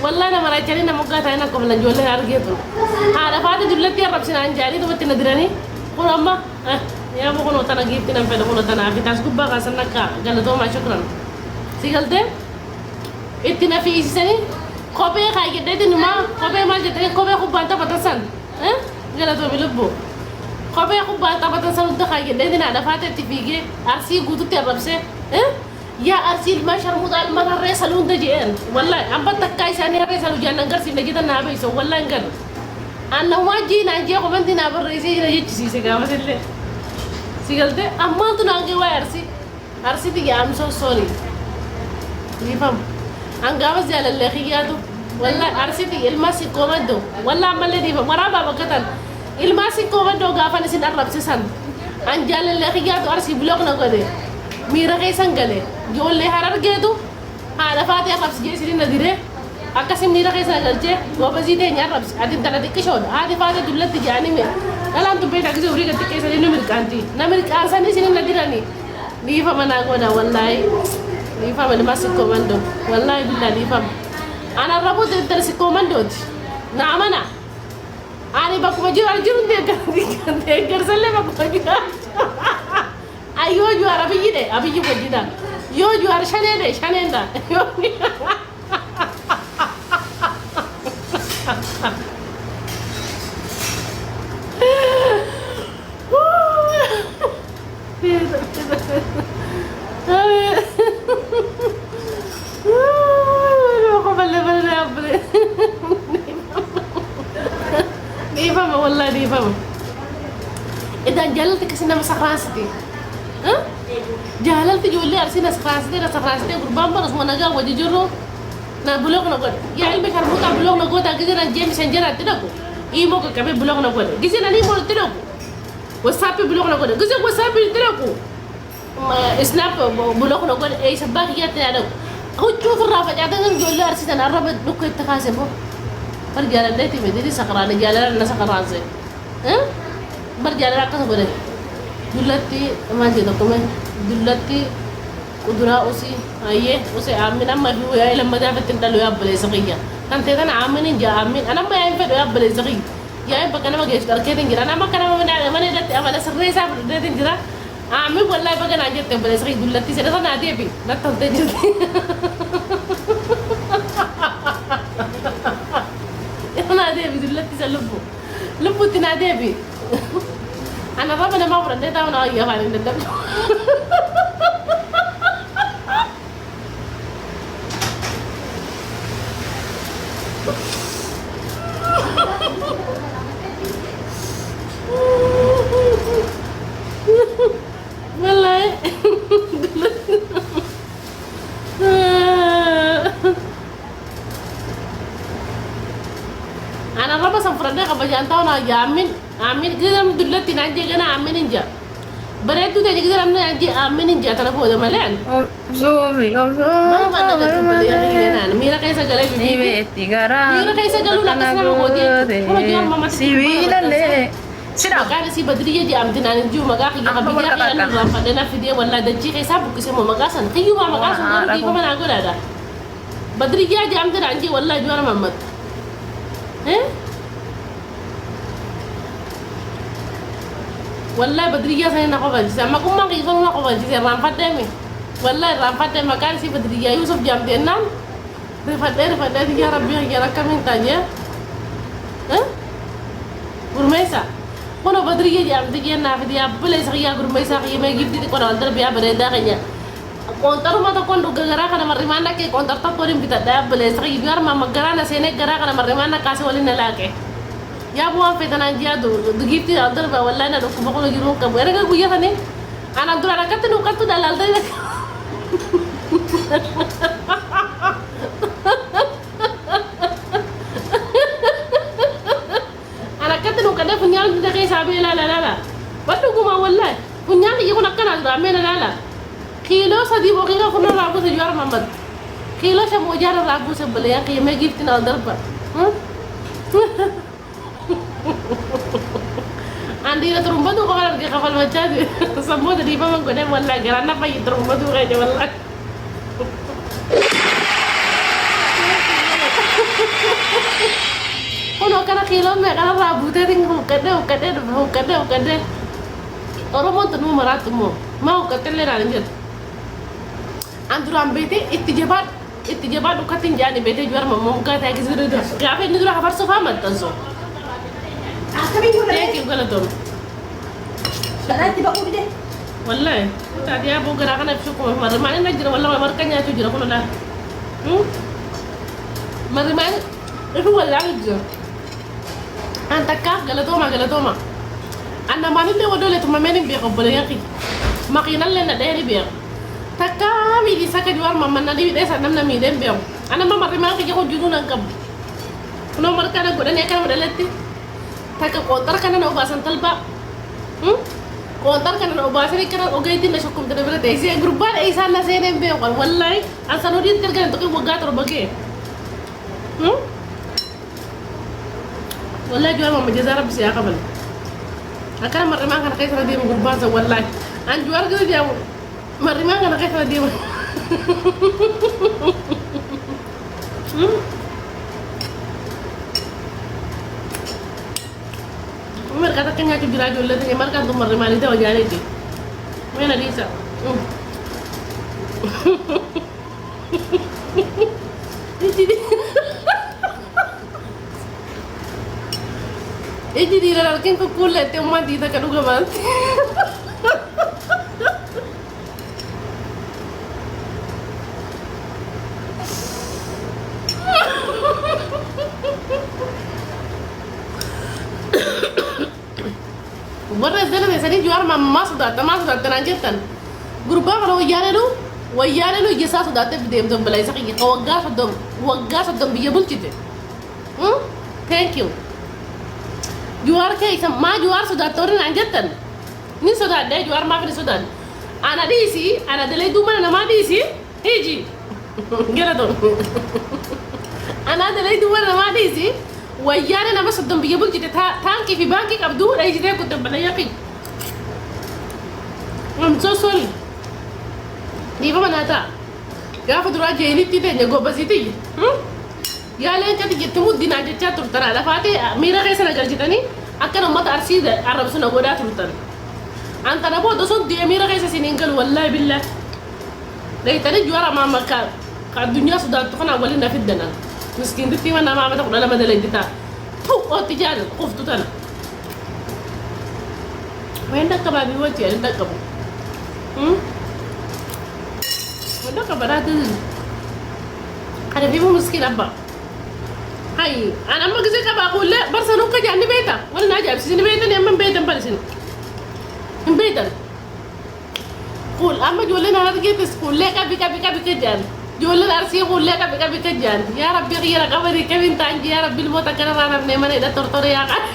Wallahi nama raachanii nama moggaa taa'anii akka koflan ijoolleen argee tun. Haadha faati dullatti arrabsinaan jaanii tumatti na diranii. Kun amma yaa kunoo tana giifti nan fedha kunoo tanaa fi taas gubbaa kaasan akka galatoomaa shukran. Si galtee itti na fiisisanii kophee kaayyadheeti numaa kophee maal jettanii kophee kubbaan taphatan san galatoomi lubbuu. Kophee kubbaan taphatan san hunda kaayyadheeti haadha faati itti fiigee arsii guututti arrabsee. Yaa arsii ilmaan sharmuuxaa ilmaan harree saluu hunda je'een wallahi abba takkaa isaanii harree saluu jaan nan garsiifne jetan naa beeysa wallahi hin galu anna waajjii naan jee komentii naa barreessee jira jechisiise gaafas illee si galtee ammaantu naan gee waa'ee arsii arsii tiyya I'm so sorry dhiifama an gaafas jaalallee kiyyaatu wallahi arsii tiyya ilmaan sikkoo maddoo wallahi ammallee dhiifama waraabaa bakka tan Ilmaa sikkoo mandoo gaafan isin arrabse san an jaalallee kiyyaatu arsii block na godhe miira keessan gale ijoollee harargeetu haadha faatee arrabsi jee isinin na dire akkasin miira keessa na galchee goobazii teenya arrabsi ati intala xiqqishoodha haati faatee dullatti jedhanii me dhalaan tun beektaa gisee ufii gad xiqqeessanii nu mirqaanti na mirqaansanii isinin na diranii dhiifama naa godha wallaahi dhiifama ilmaa sikkoo mandoo wallaahi billaa dhiifama an arrabuu intala sikkoo mandooti na amanaa. Ani bakkuma jiru ani jiru deeggarsallee bakkuma jiru. Ay yoo Juwaar Abiyyi dhe Abiyyi wajjidha. Yoo Juwaar shanee dhe shaneen dha. Dhiifama wallahi dhiifama. Idaan jaalalti akkasii nama sakraansiti. Jaalalti ijoollee arsii na sakraansitee na sakraansitee gurbaan bara osuma nagaa wajji jirru na block na godhe. Yaa ilmi sharmuuxaa block na gootaa gizee nan jee misenjeraatti dhaqu. Iimoo qaqqabee block na godhe. Gizee nan iimoo itti dhaqu. Wasaappi block na godhe. Gizee wasaappi itti dhaqu. Snap block na godhe. Eessa abbaa kiyyaatti na dhaqu. Huccuu ofirraa facaatee kan ijoollee arsii tana arraba dhukkee itti kaase moo. Bar jaalalleeti miti sakraane jaalala na sakraanse. Bar jaalala akkas godhe. Dullatti maal jedhu tokko mee dullatti quduraa usii hayyee usee aammin amma fi yaa'ii lammataa fitti hin dhalu yaa obboleessa kiyya. Kan ta'e tana aammin hin jaa aammin an amma yaa'ii hin fedhu yaa obboleessa kiyya. Yaa'ii bakka nama geessu dharkeetiin jira. Nama akka nama mana irratti amala sirreessaa fudhateetiin jira. Aammin wallahi baga naan jette obboleessa kiyya dullattii sana irra naa deebi natti toltee jirti. Irra naa deebi dullattii sana lubbu. Lubbuutti naa deebi. Ana raba namaa fudhadhee taa'u naa wayya afaan hin dadhabdu. Wallahi. Ana raba san fudhadhee kabajaan taa'u naa wayya amin. Amin gizee namni dullatti naan jee gana amin hin jaa. Bareedduu ta'e gizee namni naan jee amin hin jaa tana booda malee ani. Obsuufi Maal maal obsuufi dhagaa dubbate yaa miira keessa galee ni bibiifi. beekti garaa Miira keessa galuun akkana akkas nama gooti goote jechuudha. Kun hojii harma matti sibiilallee sina Maqaan isii Badriyya jedhamti naan hin jiru maqaa kiyya kan amma biyyaa warqa kiyya qaqqaba irraanfadhe na fidee wallaa dachii keessaa buqqise moo maqaa sana kiyyumaa maqaa sun garuu haadha koo dhiifama naa godhaadha. Badriyyaa jedhamti naan jiru wallaa Juwaar Mahammad. Eh? Wallahi badriyyaa sanii na kofalchise amma qummaan kiyya sanuu na kofalchise irraanfadheemi wallahi irraanfadhe maqaan isii badriyyaa Yuusuf jedhamti jennaan rifadhee rifadhee yaa rabbii kiyya akkamiin ta'a jee gurmeessa kunoo badriyya jedhamti jeen naa fidi abbuleessa kiyyaa gurmeessaa kiyya mee gifti xiqqoo wal darbiyaa bareedaa keenya qoonxaruma tokkoon dhuga garaa kana marrimaan dhaqee qoonxar tokkoon hin bitadha abbuleessa kiyya garma amma garaa na seenee garaa kana marrimaan dhaqaasee waliin na laaqe. Yaa bu'aan feetanaan ji'a giiftii al darba wallahi na dhukkuba kun jiruu hin qabu erga guyya sanii ana duraan akkatti nuuqattu dalaaltanii ana akkatti nuuqadhee funyaan hunda keessaa bee laala laala wadhuguma wallahi funyaan kiyya kun akkanaa dura ammee na laala kiiloo sadii moo kiiloo afur narraa buuse Jawaar Mahammad kiiloo shan moo jaha narraa buuse obboleeyyan kiyya mee giiftiin al darba. An dhiira xurumbatuu qofan arge kafalmachaa sammoota dhiifaman godhee wallaahi garaan na fayyi xurumbatuu keenya wallaahi. Akkana kiiloo meeqarraa buuteetiin huqqadhee huqqadhee dhufe, huqqadhee huqqadhee. Oromoon tun maraattu immoo maa huqqattellee naan hin jettu. An duraan beetee itti jabaadhu itti jabaadhu akkatti hin jaani beetee Jawaar mammoo mukaa ta'e gisee dura gaafa inni dura hafarsoo fa'aa maxxansu. Akkamiin godhame? Thank you, galatoom. Garaatti baquu dide. Wallahi taatee aboo garaa kana ibsuu kuma marrimaan inni jira, wallahi marqa nyaachuu jira kun laa. Marrimaan ifu wallaahi jira. An takka galatooma galatooma. An namaanillee wadoole tumameen hin beeku, obboleeyyan kiyya. Makiinallee na dhahee ni beeku. Takka miidhisa akka Jawaar mammanna miidhee san namna miidhee hin beeku. An amma marrimaan kiyya hojjetuu nan qabu. Kunoo marqaa na godhanii akkana godhaletti takka qooxxara kana na obaasan talbaa. Qooxxara kana na obaasanii kana ogeettiin na shokkumte na bira teessee gurbaan isaan na seenee hin beeku. Wallaahi an san hojiitti erga tuqin waggaa 7 ga'e. Wallahi Jawaar mamma jazaa rabbi si haa qaban. Akkana marrimaan kana keessa na deemu gurbaan san wallahi. An Jawaar gadi deemu marrimaan kana keessa na deemu. Marqa takka nyaachuu jira ijoollee ta'e marqaan tun marrimaanii ta'u jaaleeti. Mee na dhiisa. Iji dhiira harkin kukkuulleetti ummaan diida ka dhugamaatti. Warra as jala teessanii Jawaar mammaa sodaatta maa sodaatta naan jettan. Gurbaa kana wayyaaneenuu wayyaaneenuu ija isaa sodaattee deemtu bala isa kiyya ka waggaa 30 waggaa 30 biyya bulchite. Thank you. Jawaar keessa maa Jawaar sodaatta warri naan jettan. Ni sodaadha Jawaar, maaf ni sodaadha? Ana dhiisi, ana dalayduu mana namaa dhiisi hiji. Galatoon. Anaa dalayduu mana namaa dhiisi, wayyaane nama 30 biyya bulchite taankii fi baankii qabdu dheessitee kutte balayyaa kiyya. I'm so sorry. Dhiifama naa ta'a. Gaafa duraa jeenitti teenya gobbasiitiyya. Yaa leenca tiyyatti muddinaa jechaa turtan, lafaatee miira keessa na galchitanii akkana uummata Arsii arrabsu na godhaa turtan. An tana booda osoo du'e miira keessa isin hin galu, wallaahi billaahi. Dheeytanii Jawaar amaa makka ka addunyaa sodaattu kanaan waliin na fiddanan. Miskiintitti mana namaa amata 12 dalaydi ta'a. Tu ootti jaalatu quftu tana. Waan dhaqqabaa fi wajji ani dhaqqabu. Waan dhaqqaba laata. Kana fi miskiin abbaa. Hay, an amma gisee qabaa kuullee barsa nukka jaan ni beekta. Wani na ajaa'ibsiise ni beektan, amma hin beektan barisin. Hin beektan. Kuul amma ijoolleen Harargeettis kuullee qabi qabi qabi ka jaan. Ijoolleen Arsii kuullee qabi qabi ka jaan. Yaa Rabbi xiyyaara qabanii kamiin ta'an, yaa Rabbi ilmoota akkanarraa namnee mana hidha tortore yaa qaba.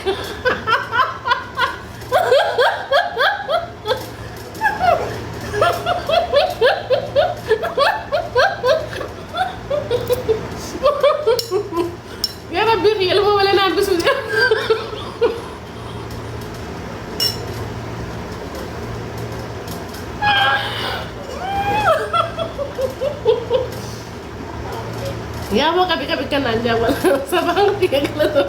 Yaa Rabbi xiyya ilmoo malee naan bisu. Yaa boo qabi qabi kanaan jaawwal sabaan kiyya galatoom.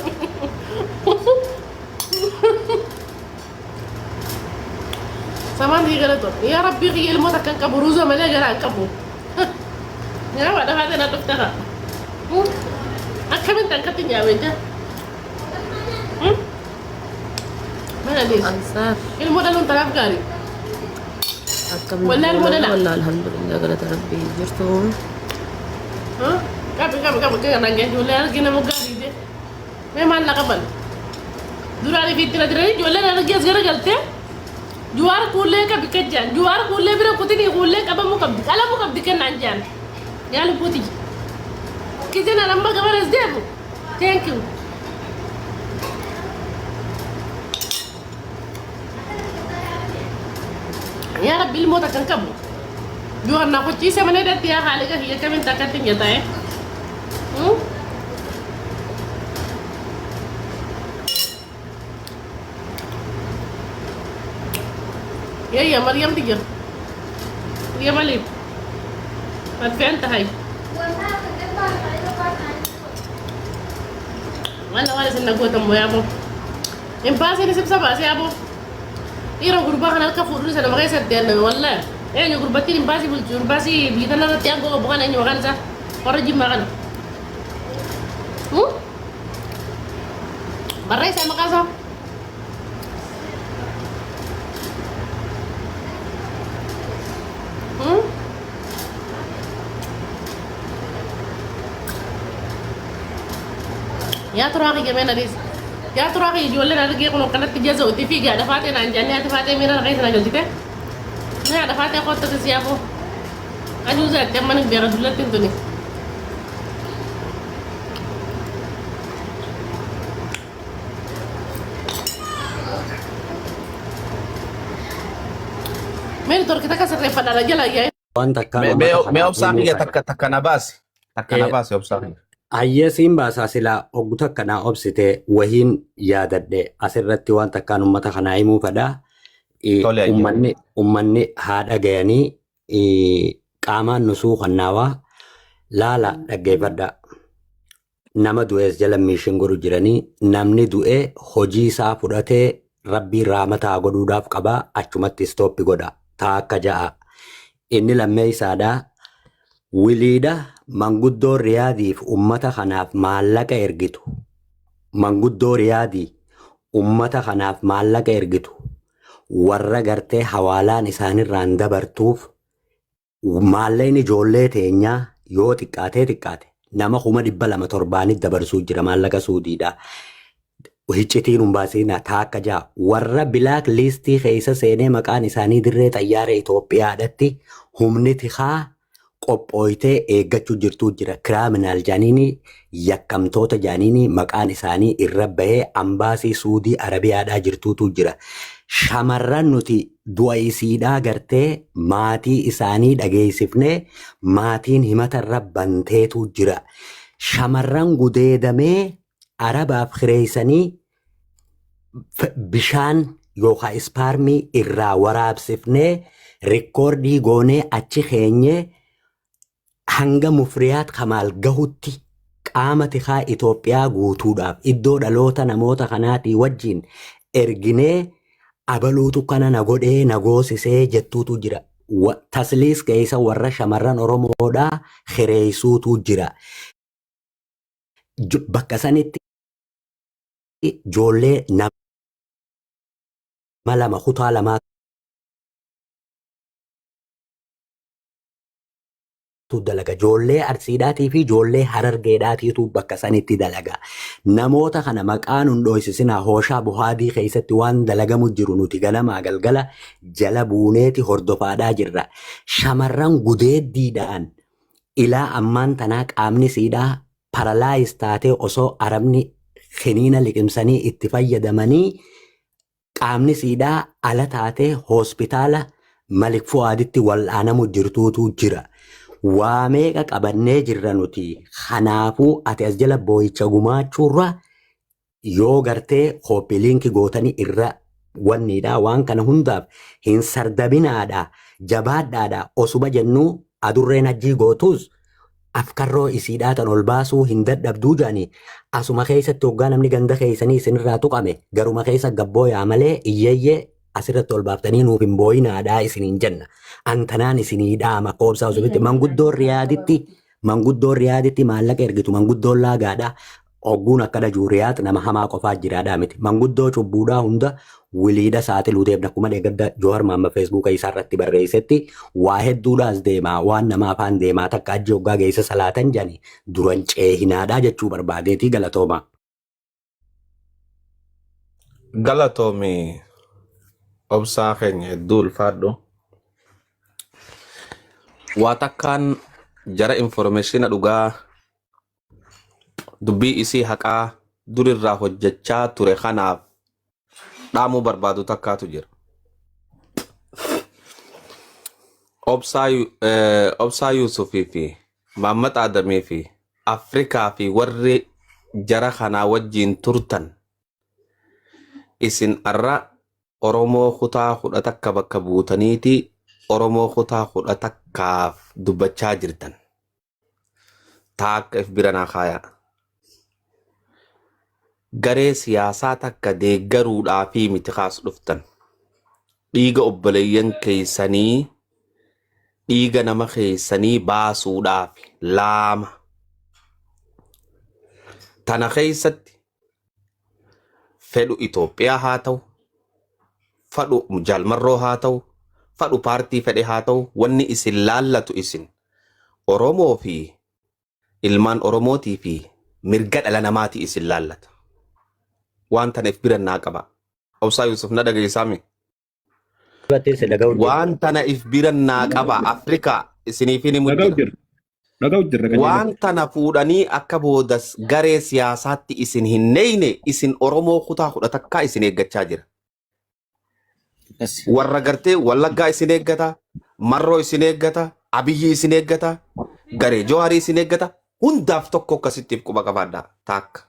Sabaan kiyya galatoom. Yaa Rabbii kiyya ilmoo takka hin qabu, ruuza malee garaa hin qabu. Yaa waa dhafaa tana dhufte haa. Akkamitti akkatti nyaamee jira? Mana deessu. Ansaar. Ilmoo dhaluun tanaaf gaarii. Akkam? Wallahi ilmoo dhala. Wallah alhamdulillah, galata rabbii jirtu. Qabi qabi qabi kanaan ga'e ijoollee argina moggaa fiidee. Mee maal na qaban? Duraan fi itti na diranii ijoolleen argee as garagaltee Jawaar kuullee qabi kan jaan. Jawaar kuullee bira kutinii kuullee qabamuu qabdi qalamuu qabdi kennaan jaan. Yaa lubbuuti. Kisin an amma gabaras deemu. Thank you. Yaa Rabbi ilmoo takka hin qabu. Jawaar na qochiise malee datti yaa haaliqa kiyya kamiin takkatti hin jataa'e. Yayya Maryam tiyya. Tiyya maaliif? Ati fe'an tahay. Walla waan isin nagootan moo yaaboo. Imbaasiin ibsa baasee yaaboo. Dhiira gurbaa kana harka fuudhuun isa nama keessatti yaadame wallaahi. Eenyu gurbattiin imbaasii bulchu imbaasii biyya tana irratti aangoo qabu kana eenyu maqaan isaa warra jimmaa kana. Barreessaa maqaa isaa. Yaa turaa kiyya mee na dhiisi. Yaa turaa kiyya ijoolleen argee kun akkanatti jaza uti fiigi haadha faatee naan jaanii haati faatee miira na keessa na galchite. Mee haadha faatee koottati si yaafoo. Ajuuza itti amma ni beera dullatti hin tuni. Mee torki takka sirreeffadha na jala yaa'e. Waan takkaan Mee uummata mee kanaaf obsaa himuu kiyya fedha. takka takka na baasi. Takka na baasi obsaa kiyya. Hayyee siin baasaa silaa hoggu takka naa obsite wahiin yaadadhe asirratti waan takkaan uummata kanaa himuu fedha. Tole hayyee. Ummanni haa dhagayanii qaamaan nusuu kannaawaa laala dhaggeeffadha. Nama du'es jala miishin godhu jiranii namni du'e hojii isaa fudhatee rabbiin raamata haa godhuudhaaf qaba achumatti istooppi godha taa akka ja'a. Inni lammeessaadha wiliidha manguddoo riyaadiif ummata kanaaf maallaqa ergitu. Manguddoo riyaadii ummata kanaaf maallaqa ergitu warra gartee hawaalaan isaanirraan dabartuuf maallaqni ijoollee teenyaa yoo xiqqaatee xiqqaate nama 200,000 torbaanit dabarsuu jira maallaqa suudiidha. Hiccitiin hin baasina taakka ja'a warra bilaak liistii keessa seenee maqaan isaanii dirree xayyaara Itoophiyaadhatti humni tikaa qophooytee eeggachuu jirtuu jira. Kiraaminaal jaaniini yakkamtoota jaaniini maqaan isaanii irra bahee ambaasii Suudii Arabiyaadhaa jirtuutu jira. Shamarran nuti du'a isiidhaa gartee maatii isaanii dhageessifnee maatiin himata irra banteetu jira. Shamarran gudeedamee Arabaaf kireessanii bishaan yookaan ispaarmii irraa waraabsifnee rikkoordii goonee achi keenyee hanga Mufriyaat Kamaal gahutti qaama tikaa Itoophiyaa guutuudhaaf iddoo dhaloota namoota kanaatii wajjin erginee abaluutu kana na godhee na goosisee jettuutu jira. Tasliis keessa warra shamarran Oromoodhaa kireessuutu jira. Bakka sanitti ijoollee nama lama kutaa lamaatu dalaga. Ijoollee Arsiidhaatii fi ijoollee Harargeedhaatiitu bakka sanitti dalaga. Namoota kana maqaa nun dhoysisinaa hooshaa buhaadii keessatti waan dalagamu jiru nuti ganamaa galgala jala buuneeti hordofaadhaa jirra. Shamarran gudeeddiidhaan ilaa ammaan tanaa qaamni siidhaa paralaayis taatee osoo arabni kiniina liqimsanii itti fayyadamanii qaamni siidhaa ala taatee hospitaala Malik Fu'aaditti wal'aanamu jirtuutu jira. Waa meeqa qabannee jirra nuti. Kanaafuu ati as jala boo'icha gumaachuurra yoo gartee kooppi liinki gootanii irra wanniidha waan kana hundaaf hin sardabinaadha jabaadhaadha osuma jennuu adurreen hajjii gootuus afkarroo isiidhaa tan ol baasuu hin dadhabduu jedhanii asuma keessatti hoggaa namni ganda keessanii isinirraa tuqame garuma keessa gabbooyaa malee iyyeeyyee asirratti ol baaftanii nuuf hin booyinaadhaa isiniin jenna antanaan isinii dhaama koobsaa osumitti manguddoon riyaaditti Manguddoon Riyaaditti maallaqa ergitu manguddoon laagaadha. Hogguun akkana jiru Riyaad nama hamaa qofaa jiraadha miti. Manguddoo cubbuudhaa hunda wiliidha saaxiluu deemna. Akkuma dheegadda Jowaar Maamma Feesbuuka isaa irratti barreessetti waa hedduudhaas deemaa waan nama afaan deemaa takka ajji hoggaa geessa salaatan jedhani duran ceehinaadha jechuu barbaadeeti galatooma. Galatoomi obsaa keenya hedduu ulfaadhu. Waa takkaan jara informeeshina dhugaa dubbii isii haqaa durirraa hojjechaa ture kanaaf dhaamuu barbaadu takkaatu jira. Obsaa Yuusufii fi Maammat Aadamii fi Afrikaa fi warri jara kanaa wajjiin turtan isin arra Oromoo kutaa 11 bakka buutaniiti Oromoo kutaa 11f dubbachaa jirtan. Taakka if bira naa kaayaa. Garee siyaasaa takka deeggaruudhaafii miti kaas dhuftan. Dhiiga obboleeyyan keessanii, dhiiga nama keessanii baasuudhaaf laama. Tana keessatti fedhu Itoophiyaa haa ta'u, fadhu Jaalmarroo haa ta'u, fadhu paartii fedhe haa ta'u, wanni isin laallatu isin Oromoo fi ilmaan Oromootii fi mirga dhala namaati isin laallata. Waan tana if bira naa qaba. Obsaa Yusuf na dhageessaami. Irratti si dhaga'u jirra. Waan tana if bira naa qaba. Afrikaa isiniif ni Dhaga'u mujjira. jirra. Dhaga'u jirra qajeelatti. Waan tana fuudhanii akka boodas garee siyaasaatti isin hin neeyne isin Oromoo kutaa 11 isin eeggachaa jira. Warra gartee Wallaggaa isin eeggata, Marroo isin eeggata, Abiyyi isin eeggata, garee Jawaarii isin eeggata. Hundaaf tokko akkasittiif quba qabaadhaa taakka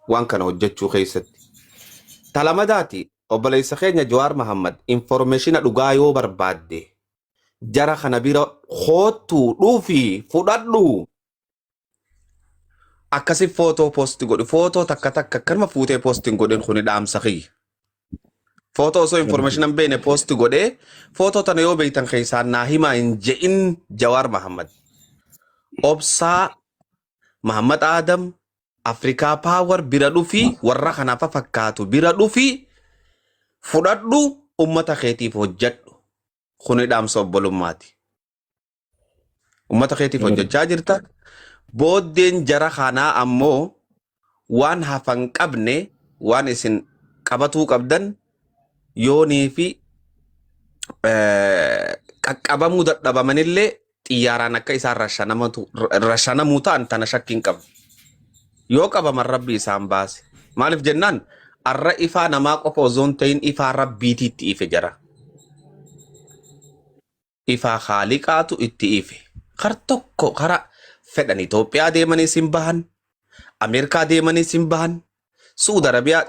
waan kana hojjechuu keessatti. Talamadaati obboleessa keenya Jawaar Mahammad informationa dhugaa yoo barbaadde jara kana bira koottuu dhuufi fudhadhu. Akkasi footoo post godhi. Footoo takka takka akkanuma fuutee post hin godhin kuni dhaamsa kiyya. Footoo osoo information hin beekne post godhee footoo tana yoo beektan keessaan naa himaa hin je'in Jawaar Mahammad. Obsaa Mahammad Adam Afrikaa Power bira dhufi warra kana fa fakkaatu bira dhufi fudhadhu ummata keetiif hojjedhu. Kuni dhaamsa obbolummaati. Ummata keetiif hojjechaa jirta. Booddeen jara kanaa ammoo waan hafan qabne waan isin qabatuu qabdan yoonii fi qaqqabamuu dadhabamanillee xiyyaaraan akka isaan rashanamuu ta'an tana shakkiin qabu. Yoo qabaman rabbi isaan baase. Maaliif jennaan arra ifaa namaa qofa osoo hin ta'in ifaa rabbiitiitti ife jara. Ifaa haaliqaatu itti ife. Kar tokko kara fedhan Itoophiyaa deemanii sin bahan, Ameerikaa deemanii sin bahan, Su'uud Arabiyaa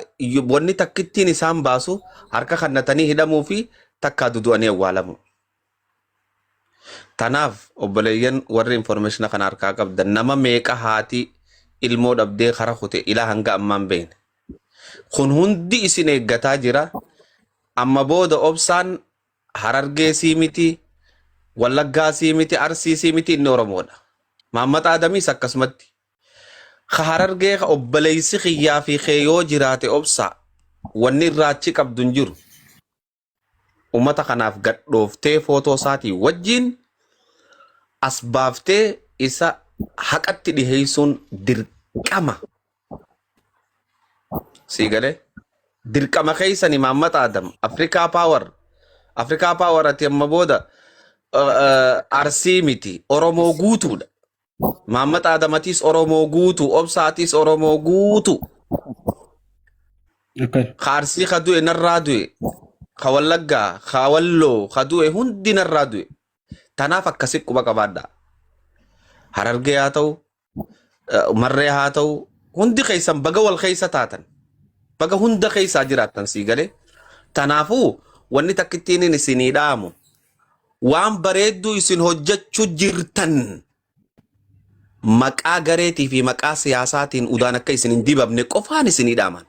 wanni takkittiin isaan baasu harka kannatanii hidhamuu fi takkaa dudu'anii awwaalamu. Tanaaf obboleeyyan warri information kana harkaa qabdan nama meeqa haati ilmoo dhabdee kara kute ilaa hanga ammaan beekne. Kun hundi isin eeggataa jira. Amma booda obsaan Harargee sii miti, Wallaggaa sii miti, Arsii sii miti inni Oromoodha. Mahammad Adamiis akkasumatti. Ka Harargee ka obboleessi kiyyaa fi kee yoo jiraate obsaa wanni irraa achi qabdu hin jiru. Ummata kanaaf gadhooftee footoo isaatii wajjin as baaftee isa haqatti dhiheessuun dirqama. Sii galee? Dirqama keessani Mahammad Adam Afrikaa Power Afrikaa Power ati amma booda Arsii miti Oromoo guutuudha. Mahammad Adamatis Oromoo guutuu Obsaatis Oromoo guutuu. Okay. Ka Arsii ka du'e narraa du'e ka Wallaggaa ka Walloo ka du'e hundi narraa du'e. Tanaaf akkasi quba qabaadha. Harargee haa ta'u marree haa ta'u hundi keessan baga wal keessa taatan baga hunda keessaa jiraattan sii galee tanaafuu wanni takkittiin inni isinii dhaamu waan bareedduu isin hojjechuu jirtan maqaa gareetii fi maqaa siyaasaatiin udaan akka isin hin dibamne qofaan isinii dhaaman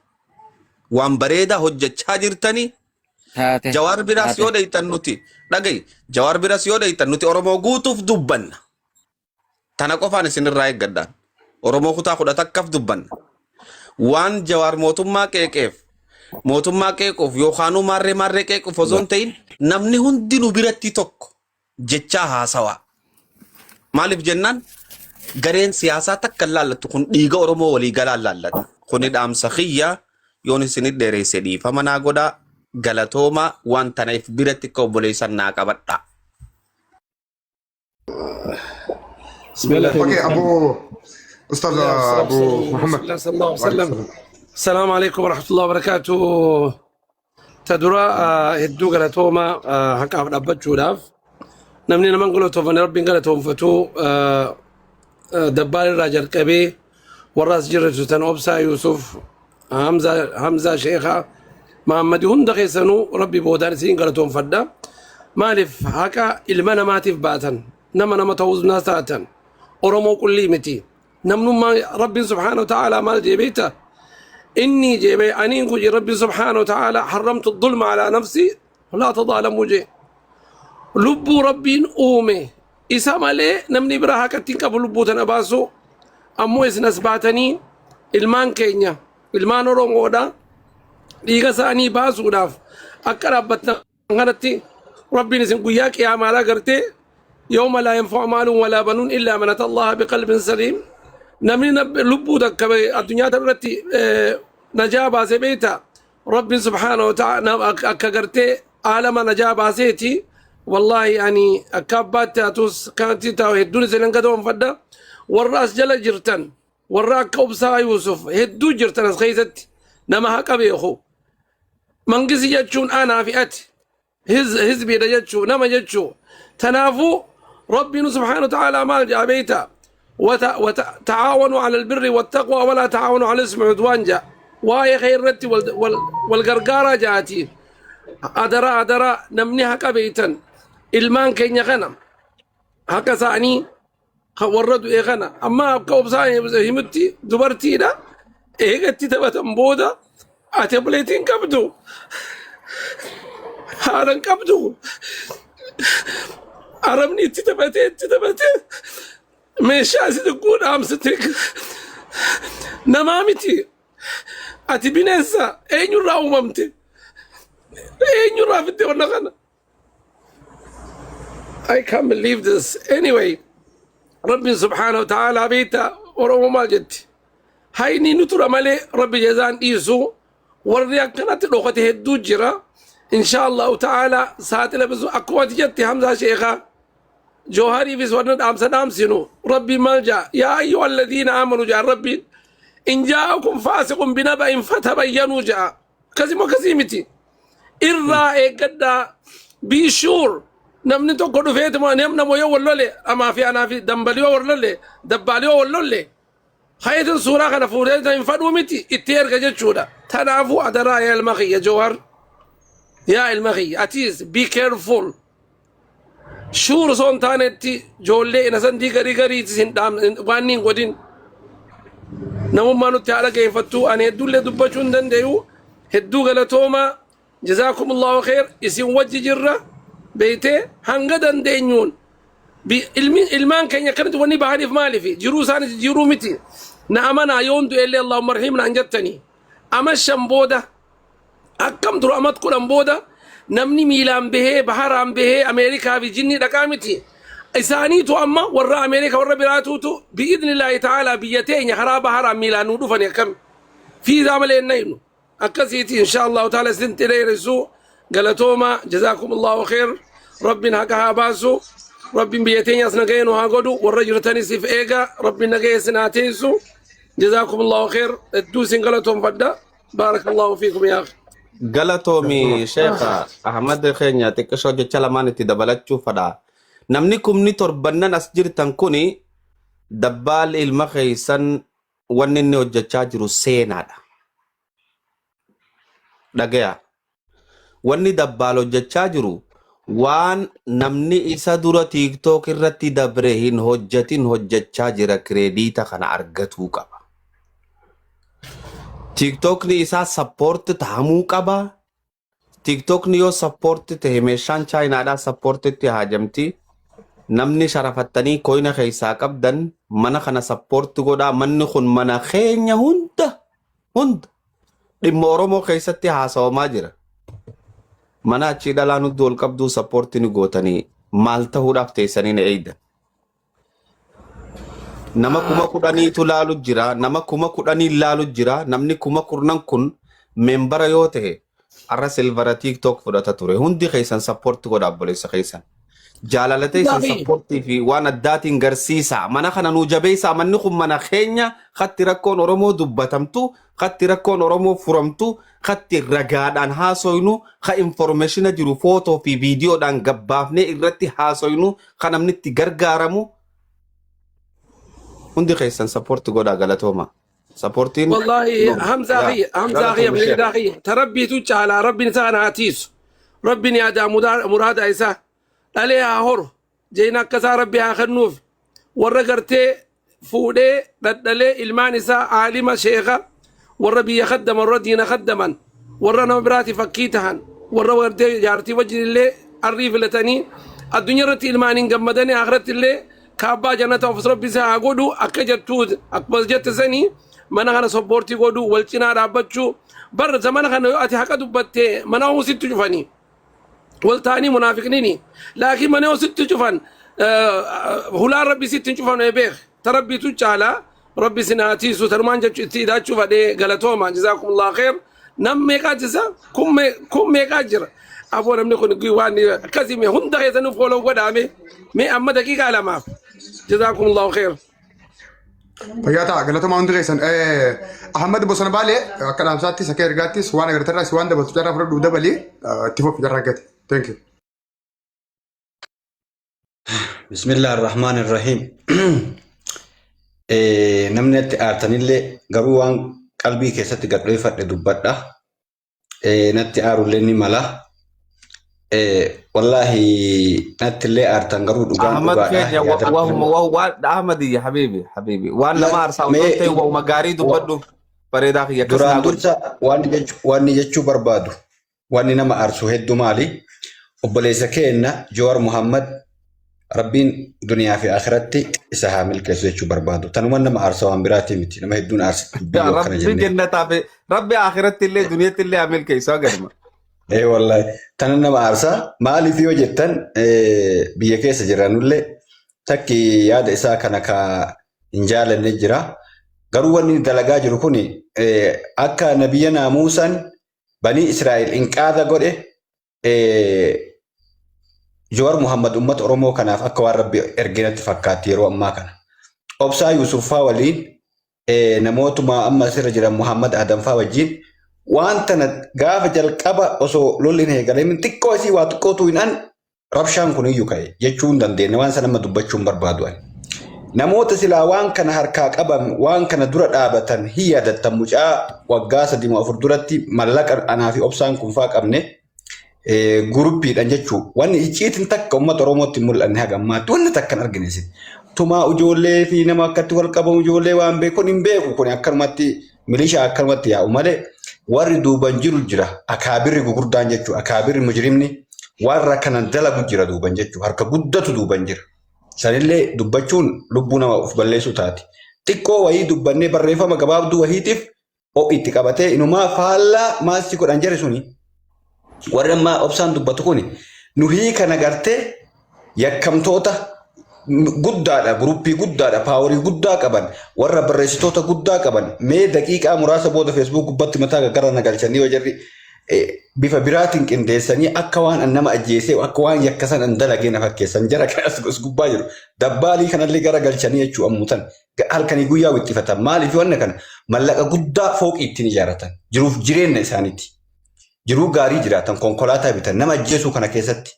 waan bareedaa hojjechaa jirtanii Taate. Jawaar biraas Taate. yoo dheeytan nuti dhagayi Jawaar biras yoo dheeytan nuti Oromoo guutuuf dubbanna. Tana qofaan isinirraa eeggadhaan. Oromoo kutaa 11f dubbanna. Waan Jawaar mootummaa qeeqeef mootummaa qeequuf yookaanuu maarree maarree qeequuf osoo hin ta'in namni hundi nu biratti tokko jechaa haasawaa. Maaliif jennaan gareen siyaasaa takka hin laallattu kun dhiiga Oromoo walii galaan laallata. Kuni dhaamsa kiyya yoon isinit dheereesse dhiifama naa godhaa galatoomaa waan tana if biratti akka obboleessan naa qabadhaa. بسم الله Okay, Abu Ustaz Abu Muhammad. بسم الله صلى الله عليه وعليكم وسلم السلام. السلام عليكم ورحمة الله وبركاته تدرى hedduu galatooma haqaaf dhaabbachuudhaaf namni naman galatoofane rabbiin galatoonfatu dabbaal irraa jalqabee warra as jirtu tan obsaa Yuusuf Hamzaa Sheekhaa Mahammadi hunda keessanuu rabbi boodaan isin galatoonfadha maaliif haqa ilma namaatiif baatan nama nama ta'uus na taatan Oromoo qullii miti namnummaa rabbiin subhaanahu wa ta'aalaa maal jee beekta Inni jee aniin kun Rabbi subhaanahu wa ta'ala حرمت الظلم على نفسي لا تظالموا jee. Lubbuu Rabbiin uume isa malee namni biraa haqatti hin qabu lubbuu tana baasu. Ammoo isin as baatanii ilmaan keenya, ilmaan Oromoodha, dhiiga isaanii baasuudhaaf akka dhaabbattan kanatti Rabbiin isin guyyaa qiyaamaadhaa gartee يوم لا ينفع مال ولا بنون إلا من أتى الله بقلب سليم. Namni lubbuu takka addunyaa irratti najaa baase beeyta, Rabbiin subhaanahu wa ta'ala akka gartee aalama najaa baaseeti. Wallaahi ani akka abbaatti hatus kanatti taa'u hedduun isin hanga warra as jala jirtan, warra akka Obsaa Yuusuf hedduu jirtan as keessatti nama haqa beeku. Mangisi jechuun anaa fi ati hizbiidha jechuu, nama jechuu. Tanaafuu Rabbiin subhaanahu wa ta'ala maal jedha beeyta? وتعاونوا على البر والتقوى ولا تعاونوا على الإثم والعدوان جاء. Waa'ee khayrratti wal gargaaraa jaatii. Adaraa, adaraa, namni haqa beeytan ilmaan keenya kana haqa isaanii warra du'e kana amma akka Obsaa himutti dubartiidha eegatti taphatan booda ati obboleettiin qabdu, haadhan qabdu, arabni itti taphatee itti taphatee meeshaa si xiqqoo dhaamsite namaa miti. Ati bineensa. Eenyurraa uumamte? Eenyurraa fidde wanna kana? I can't believe this. Anyway, Rabbi subhanahu wa ta'ala beekta, Oromoo maal jetti? Hayni nu tura malee Rabbi jazaan dhiisu. Warri akkanatti dhokate hedduu jira. Insha Allahu ta'ala saaxila bisu akkuma ati jette Hamzaa Sheekaa Joohariifis warra dhaamsa dhaamsinu. Rabbi maal jaa? يا أيها الذين آمنوا jaa Rabbiin. إن جاءكم فاسق بنبإ فتبينوا jaa. Akkasii akkasii miti? Irraa eeggadhaa, be sure. Namni tokko dhufeetuma namna yoo wal lole, amaa fi anaa fi dambalii yoo wal lole, dabbaalii yoo wal lolle, hayetin suuraa kana fuudhee hin fadhuu miti itti erga jechuudha. Tanaafuu adaraa yaa ilma kiyya Jawhar, yaa ilma kiyya, atiis be careful. Sure osoo hin taanetti ijoollee inasantii garii gariitis hin dhaam waan hin godhin. Namummaa nutti haadha geeffattu ani hedduullee dubbachuu hin danda'u. Hedduu galatoomaa, جزاكم الله خير. Isin wajji jirra beeytee hanga dandeenyuun. Ilmaan keenya akkanatti wanni bahaniif maaliif jiruu isaanii jiruu miti. Na amanaa, yoon du'ellee اللهم ارحمنا hin jettanii. Ama 5 booda akkam dura amat 10 booda namni miilaan bahee baharaan bahee Ameerikaa fi jinni dhaqaa miti. Isaaniitu amma warra Ameerikaa warra biraatuutu بإذن الله تعالى biyya teenya karaa baharaan miilaan nuu dhufani akkam fiizaa malee hin naynu akkasiiti. Insha Allahu taala isin dheeressu. Galatooma, جزاكم الله خير. Rabbiin haqa haa baasu. Rabbiin biyya teenyaas nagaya nu haa godhu. Warra jirtanisiif eega Rabbiin nagaya isin haa teessu. جزاكم الله خير. Hedduu isin galatoonfadha. بارك الله فيكم يا أخي. Galatoomi Sheekha Ahmad keenya. Xiqqishoo jecha lamaan itti dabalachuu fadha. Namni kumni torbannan as jirtan kuni dabbaal ilma keeysan wanni inni hojjechaa jiru seenaadha. Dhagaya. Wanni dabbaal hojjechaa jiru waan namni isa dura TikTok irratti dabre hin hojjetin hojjechaa jira. Credit kana argatuu qaba. TikTokni isaa support tahamuu qaba. TikTokni yoo support tahe meeshaan Chaayinaadhaa supportitti haajamti. Namni sharafattanii coin keessaa qabdan mana kana support godhaa. Manni kun mana keenya hunda hunda dhimma Oromoo keessatti haasawamaa jira. Mana achii dhalaan hundi ol qabduu support ni gootanii maal ta'uudhaaf teessanii na eeydan. Nama 10,000tu laalu jira. Nama 10,000 laalu jira. Namni 10,000 kun member yoo ta'e arra silver TikTok fudhata ture. Hundi keessan support godha obboleessa keessan. Jaalala teessan support fi waan addaatiin garsiisa. Mana kana nuu jabeessaa. Manni kun mana keenya katti rakkoon Oromoo dubbatamtu, katti rakkoon Oromoo furamtu, katti ragaadhaan haasoynu, ka information jiru footoo fi viidiyoodhaan gabbaafnee irratti haasoynu, ka namni itti gargaaramu. Hundi keessan support godhaa, galatooma. Supportiin والله همزة أخي، همزة أخي، ابن أخي، تربيت على ربي نسانا عتيس ربي يا مراد إيسا dhalee horu jeena akkasaa Rabbi haa kennuuf. Warra gartee fuudhee dhadhalee ilmaan isaa aalima sheeka Warra biyya khaddaman, warra diina khaddaman, warra nama biraati fakkii tahan, warra gartee jaartii wajjin illee arrii filatanii addunyaa irratti ilmaaniin gammadanii akhiratti illee kaabbaa jannata of Rabbi isaa haa godhu. Akka jettuu, akkuma jette sanii, mana kana support godhu, wal cinaa dhaabbachuu. Bar zamana kana yoo ati haqa dubbatte mana sitti cufanii wal ta'anii munaafiqnini, laakiin mana yoo sitti cufan hulaan Rabbi sitti hin cufan beek, ta Rabbiitu caalaa. Rabbi sin haa tiisu. Tanumaan jechuu itti idaachuu fadhee. Galatooma, jazakumullah khair. Nam meeqaa jisa, kun meeqaa jira aboo? Namni kun waan akkasii mee hunda keessanuu follow godhaame mee amma daqiiqaa 2f. Jazakumullahu khair. Fayyaa ta'a, galatoomaa hundi keessan. Ahmad Bosona Baalee, akka dhaamsaattis akka ergaattis waan agartarraas waan dabaltu carraa fudhadhu, dabalii itti fufi, carraa gate. Thank you. Bismillah ar-Rahmaan ar-Rahiim. Namni natti aartanillee garuu waan qalbii keessatti gadhoofadhe dubbadha. Natti aarullee ni mala. Wallaahi natti illee aartan garuu dhugaan Ahmad dhugaadha. keenya Yaada wahuma waan Ahmad ya habibi habibi, waan nama aarsaa osoo Mee ta'e wahuma gaarii dubbadhu, bareedaa kiyya akkas duraan naa godhi. dursa waan jechuu barbaadu, wanni nama aarsu hedduu maali? Obboleessa keenya Jawaar Muhammad Rabbiin duniyaa fi akhiratti isa haa milkeessu jechuu barbaadu. Tanuma nama aarsa, waan biraatii miti. Nama hedduun aarsa dubbii yoo akkana Rabbi jennee. jannataa fi Rabbi akhiratti illee duniyatti illee haa milkeessu agarma. Ee wallaahi, tana nama aarsa. Maaliif yoo jettan, biyya keessa jiranullee takki yaada isaa kana ka hin jaalanne jira. Garuu wanni dalagaa jiru kun akka nabiyya Muusaan banii Israa'el inqaada godhe, Jawaar Muhammad uummata Oromoo kanaaf akka waan Rabbi erginatti fakkaatti yeroo ammaa kana. Obsaa Yuusufaa waliin, namootuma amma asirra jiran Muhammad Adam faa wajjin waan tana gaafa jalqaba osoo lolli hin eegalamin xiqqoo isii waa xiqqootu hin an rabshaan kun iyyuu ka'e jechuu hin dandeenye, waan sana amma dubbachuu hin barbaadu ani. Namoota silaa waan kana harkaa qaban, waan kana dura dhaabatan hin yaadattan. Mucaa waggaa 3 moo 4 duratti mallaqa anaa fi Obsaan kun faa qabne guruppiidhaan jechuu, wanni icciitiin takka uummata Oromootti hin mul'anne haga ammaatti wanni takka hin argine isin. Tumaa ijoollee fi nama akkatti wal qabamu, ijoollee waan beeku hin beeku, kun akkanumatti milishaa akkanumatti yaa'u malee warri duuban jiru jira, akaabirri gurguddaan jechuu, akaabirri mujrimni warra kana dalagu jira duuban jechuu, harka guddatu duuban jira. Sanillee dubbachuun lubbuu nama of balleessuu taati. Xiqqoo wayii dubbannee barreeffama gabaabduu wayiitiif ho'i itti qabatee inumaa faallaa maasii godhan jari suni. Warri ammaa Obsaan dubbatu kuni nuhii kana gartee yakkamtoota guddaadha, guruppii guddaadha, power guddaa qaban, warra barreessitoota guddaa qaban. Mee daqiiqaa muraasa booda Facebook gubbatti mataa gara na galchanii yoo jarri bifa biraatiin qindeessanii akka waan an nama ajjeesee, akka waan yakka san an dalagee na fakkeessan, jara kanas as gubbaa jiru. Dabbaalii kanallee gara galchanii jechuu ammutan halkanii guyyaa wixxifatan. Maaliif wanna kana mallaqa guddaa fooqii ittiin ijaarratan, jiruuf jireenya isaaniiti. Jiruu gaarii jiraatan, konkolaataa bitan nama ajjeesuu kana keessatti.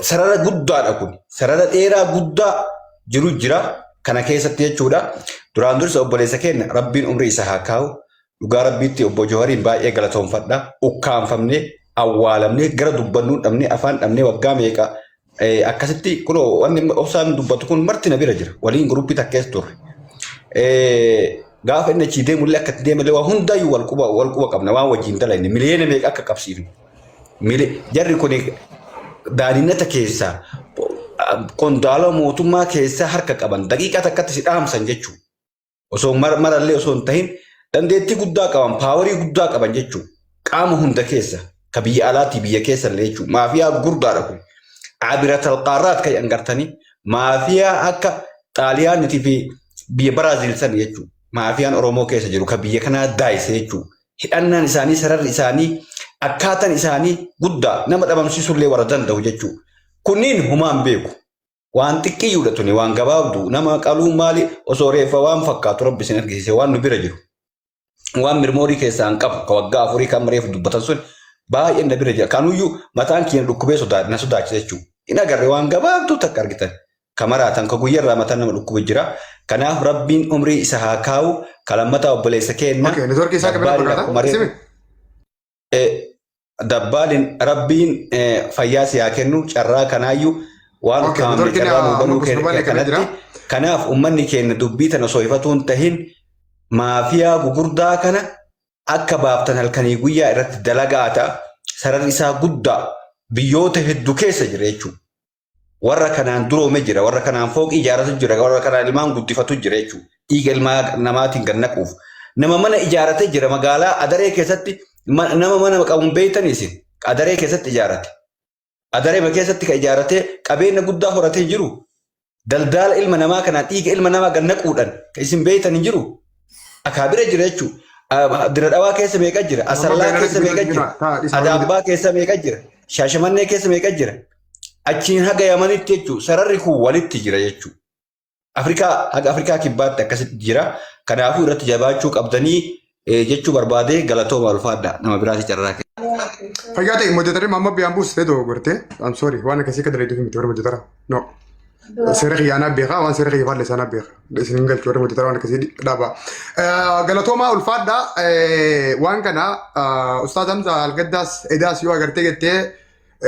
Sarara guddaadha kun. Sarara dheeraa guddaa jiru jira kana keessatti jechuudha. Duraan dursa obboleessa keenya Rabbiin umrii isa haa kaa'u. Dhugaa Rabbiitti obbo Jawariin baay'ee galatoonfadha. Ukkaanfamnee, awwaalamnee, gara dubbannuu dhabnee, afaan dhabnee waggaa meeqa akkasitti. Kunoo wanni Obsaan dubbatu kun marti na bira jira. Waliin guruppii takkees turre. Gaafa inni achii deemullee akka itti deemallee waa hundaayyuu wal quba qabna, waan wajjin dalagne, miliyoona meeqa akka qabsiifne. Jarri kun daaninnata keessaa, qondaala mootummaa keessaa harka qaban, daqiiqaa takkatti si dhaamsan jechuudha. Osoo marallee osoo hin tahin dandeettii guddaa qaban, power guddaa qaban jechuudha. Qaama hunda keessa, ka biyya alaatii biyya keessa illee jechuudha. Maafiyaa gurguddaadha kun. Abiratal qaarraat kan agartanii maafiyaa akka Xaaliyaanitii fi biyya Baraaziil san jechuudha. Maafiyaan Oromoo keessa jiru ka biyya kanaa daayise jechuudha. Hidhannaan isaanii, sararri isaanii, akkaataan isaanii guddaa, nama dhabamsiisuullee warra danda'u jechuudha. Kunniin humaan beeku. Waan xiqqiyyuudha tuni, waan gabaabduu nama qaluu maali, osoo reeffa waan fakkaatu Rabbi isin argisiise, waan nu bira jiru. Waan memory keessaa hin qabu ka waggaa 4 kan reefu dubbatan sun baay'een na bira jira. Kanuyyuu mataan kiyya dhukkubee na sodaachisa jechuudha. Hin agarre, waan gabaabduu takka argitan. Kamaraatan ka guyyarraa mataan nama dhukkube jira. Kanaaf Rabbiin umrii isa haa kaa'u. Kalammataa obboleessa keenna. Okay, network isaa qabina Dabbaaliin fakkaata. akkuma reefu Simi. Dabbaaliin Rabbiin fayyaa si haa kennu, carraa kanaayyuu waan Okay, ukkaamamne networkiin carraa nuu amma banuu bosona baay'ee qabee jira. kanatti. Kanaaf uummanni keenya dubbii tana osoo ifatuu hin tahin Maafiyaa gugurdaa kana akka baaftan halkanii guyyaa irratti dalagaa ta'a. Sararri isaa guddaa biyyoota hedduu keessa jira jechuudha. Warra kanaan duroome jira, warra kanaan fooqii ijaaratu jira, warra kanaan ilmaan guddifatu jira jechuudha. Dhiiga ilmaa namaatiin gad naquuf. Nama mana ijaarate jira magaalaa Adaree keessatti nama mana qabu hin beektan isin. Adaree keessatti ijaarate. Adaree keessatti kan ijaarate qabeenya guddaa horatee jiru. Daldaala ilma namaa kanaan dhiiga ilma namaa gad naquudhaan kan isin beektan hin jiru. Akaabira jira jechuudha. Dira dhawaa keessa meeqa jira? Asallaa keessa meeqa jira? Adaabbaa keessa meeqa jira? Shaashamannee keessa meeqa jira? Achiin haga Yamanitti jechuudha. Sararri kun walitti jira jechuudha. Afrikaa haga Afrikaa kibbaatti akkasitti jira. Kanaafuu irratti jabaachuu qabdanii jechuu barbaade galatooma ulfaadha. Nama biraati carraa kenna. Fayyaa ta'e moderatorri Maamma Biyaan buustee dogoggortee. I'm sorry waan akkasii akka dalaguuf miti warra moderatora. No. Seera kiyyaanaa beekaa waan seera kiyya faalle isaanaa beeka. Isin hin galchu warra moderatora waan akkasii dhaaba. Galatoomaa ulfaadha waan kana Ustaaz Hamza Algaddaas Edaas yoo agartee jettee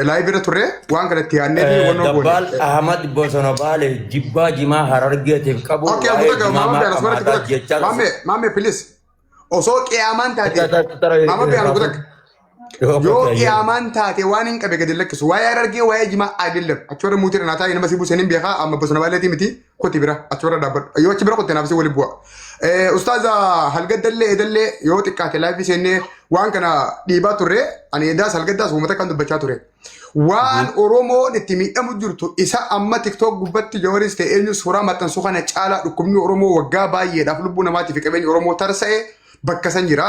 live irra turre waan kana itti yaadnee fi hubannoo goone. Dabbaal Ahmad Bosona Baale jibbaa jimaa Harargeetiif qabu Okay, waa'ee Abu Takka, jimaa Maamma maa Biyaan asumatti qamaataa Abu Takka. jechaa Maamme, Maamme please. Osoo qiyaamaan taate Maamma Biyaan Abu Takka. Yoo qiyaamaan taate waan hin qabe gadi lakkisu. Waa'ee Harargee waa'ee jimaa አይደለም. Achi warra muutii irra taa'ee nama si buusanii beekaa amma bosona baaleetii miti koti bira achi warra dhaabbadhu. Yoo achi bira kotte naaf si wali bu'a. Ustaaza halgaddallee edallee yoo xiqqaate live seennee waan kana dhiibaa turre ani edaas halgaddaas uummata kan dubbachaa ture. Waan Oromoon itti miidhamu jirtu isa amma TikTok gubbatti Jawaris ta'e eenyu suuraa maxxansu kana caalaa dhukkubni Oromoo waggaa baay'eedhaaf lubbuu namaatii fi qabeenya Oromoo tarsa'e bakka san jira.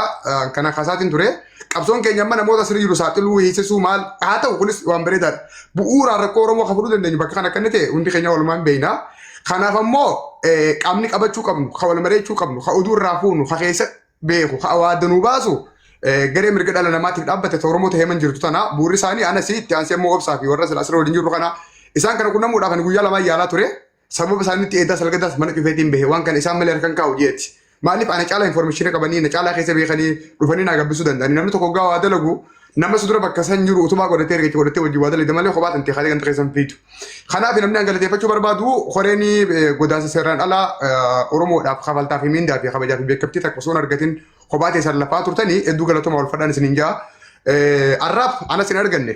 Kana kaasaatiin ture. Qabsoon keenya amma namoota asirra jiru saaxiluu hiisisuu maal haa ta'u kunis waan bareedaadha. Bu'uuraan rakkoo Oromoo kan fudhuu dandeenyu bakka kana akka inni ta'e hundi keenya walumaan beekna. Kanaaf ammoo qaamni qabachuu qabnu, kan wal mari'achuu qabnu, kan oduu irraa fuunu, kan keessa beeku, kan waadda nuu baasu garee mirga dhala namaatiif dhaabbate ta Oromoo ta'ee man jirtu tana bu'uurri isaanii anas itti aansee immoo obsaa fi warra asirra waliin jirru kana isaan kana qunnamuudhaaf ani guyyaa lamaan yaalaa ture. Sababa isaanitti eedaa salgadaas mana cufeetiin bahe waan kana isaan malee harkan kaa'u jeeti. Maaliif ana caalaa information qabanii na caalaa keessa beekanii dhufanii naa gabbisuu danda'anii namni tokko gaa waa dalagu nama si dura bakka san jiru utubaa godhatee erga godhatee wajjin waa dalagde malee kophaa tantee kaatee ganda keessan fiitu. Kanaaf namni an galateeffachuu barbaadu koreen godaansa seeraan alaa Oromoodhaaf kafaltaa fi miindaa fi kabajaa fi beekamtii takka osoo hin argatin kophaa teessan lafaa turtanii hedduu galatoomaa ulfadhaan isiniin ja'a. Arraaf anas hin arganne.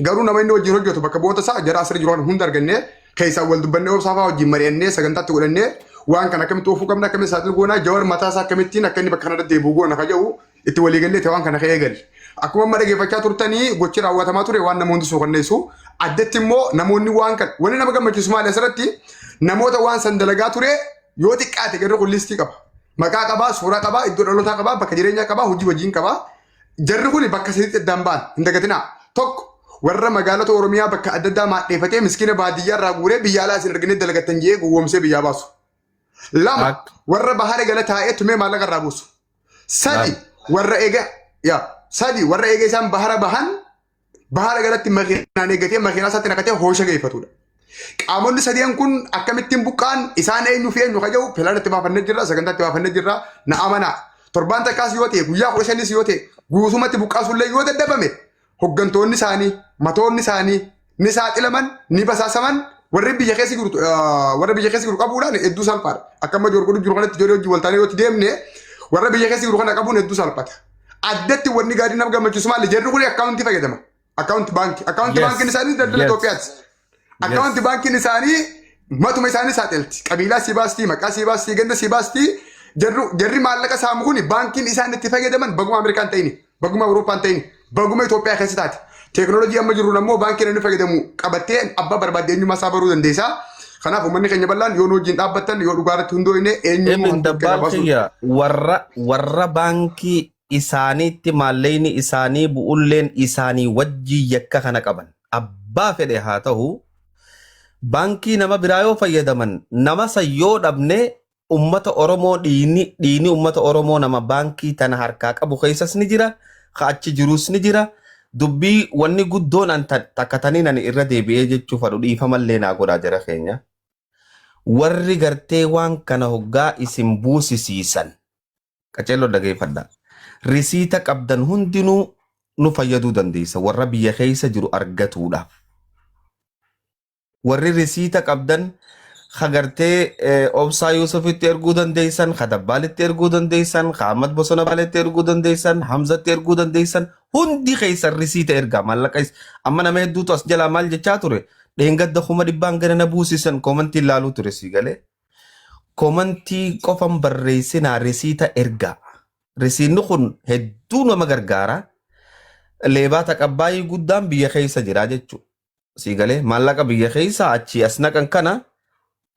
Garuu nama inni wajjin hojjetu bakka bu'oota isaa jara asirra jiru kana hunda argannee keessaan wal dubbannee obsaa fa'aa wajjin mari'annee sagantaatti godhannee waan kana akkamitti oofuu qabna akkamitti saaxilu goona jawar mataa isaa akkamittiin akka inni bakka kanarra deebi'u goona ka jedhu itti walii gallee waan kana ka'ee gali. Akkuma amma dhageeffachaa turtanii gochi raawwatamaa ture waan nama hundi suukanneessu addatti immoo namoonni waan kana wanni nama gammachiisu maali asirratti namoota waan san dalagaa ture yoo xiqqaate garri kun listii qaba. Maqaa qabaa, suuraa qabaa, iddoo dhalootaa qabaa, bakka jireenyaa qabaa, hojii wajjin qabaa. Jarri kun bakka sadiitti addaan ba'an hin dagatinaa. Tokko warra magaalota Oromiyaa bakka adda addaa maadheeffatee miskiina baadiyyaa irraa guuree biyya alaa isin arginee dalagattan jedhee gowwoomsee biyyaa baasu. Lama warra bahara gala taa'ee tumee maallaqa irraa buusu. Sadi warra eega yaa sadi warra eega isaan bahara bahan bahara galatti makiinaan eeggatee makiinaa isaatti naqatee hoosha geeffatudha. Qaamonni sadiyan kun akkamittiin buqqa'an isaan eenyu fi eenyu ka jedhu pilaana itti baafannee jirra sagantaa itti baafannee jirra na amanaa. Torbaan takkaas yoo ta'e guyyaa 15s yoo ta'e guutumatti buqqaasullee yoo dadhabame hoggantoonni isaanii matoonni isaanii ni saaxilaman ni basaasaman warri biyya keessa jiru warra biyya keessa jiru qabuudhaan hedduu salphaadha. Akka amma joorgodhu jiru kanatti ijoollee wajjin waltaanee yoo itti deemne warra biyya keessa jiru kana qabuun hedduu salphata. Addatti wanni gaarii nama gammachiisu maali? Jarri kun akkaawuntii fayyadama. Akkaawunti baankii. Akkaawunti baankiin isaanii daldala Itoophiyaati. Akkaawunti baankiin isaanii matuma isaanii saaxilti. Qabiilaa sii baastii, maqaa sii baastii, ganda sii baastii. Jarri maallaqa saamu kun baankiin isaan itti fayyadaman baguma Ameerikaan ta'ini, baguma Awurooppaan ta'ini, baguma Itoophiyaa keessa taate. Teekinooloojii amma jiruun ammoo baankiin inni fayyadamu qabattee abbaa barbaadde eenyummaa isaa baruu dandeessa. Kanaaf uummanni keenya bal'aan yoo nu wajjin dhaabbattan yoo dhugaa irratti hundoofne eenyummaa Emin keenya dabbaal baasuu. kiyya warra warra baankii isaaniitti maallaqni isaanii bu'ulleen isaanii wajjin yakka kana qaban abbaa fedhe haa ta'u baankii nama biraa yoo fayyadaman nama san yoo dhabne ummata Oromoo dhiini dhiini ummata Oromoo nama baankii tana harkaa qabu keessas ni jira ka achi jirus ni jira dubbii wanni guddoon an takka taniin ani irra deebi'ee jechuu fadhu dhiifamallee naa godhaa jara keenya warri gartee waan kana hoggaa isin buusisiisan qaceelloo dhageeffadha. Risiita qabdan hundinuu nu fayyaduu dandeessa warra biyya keessa jiru argatuudhaaf. Warri risiita qabdan Ka gartee Obsaa Yuusufitti erguu dandeessan, ka Dabbaalitti erguu dandeessan, ka Ahmad Bosona Baaletti erguu dandeessan, Hamzatti erguu dandeessan, hundi keessan risiita ergaa maallaqa amma nama hedduutu as jalaa maal jechaa ture dheengadda 400,000 gana na buusisan koomantii ilaaluu ture sii galee. Koomantii qofan barreessinaa risiita ergaa. Risiinni kun hedduu nama gargaara. Leebaa taqabbaayii guddaan biyya keessa jira jechuudha. Sii galee maallaqa biyya keessa achii as naqan kana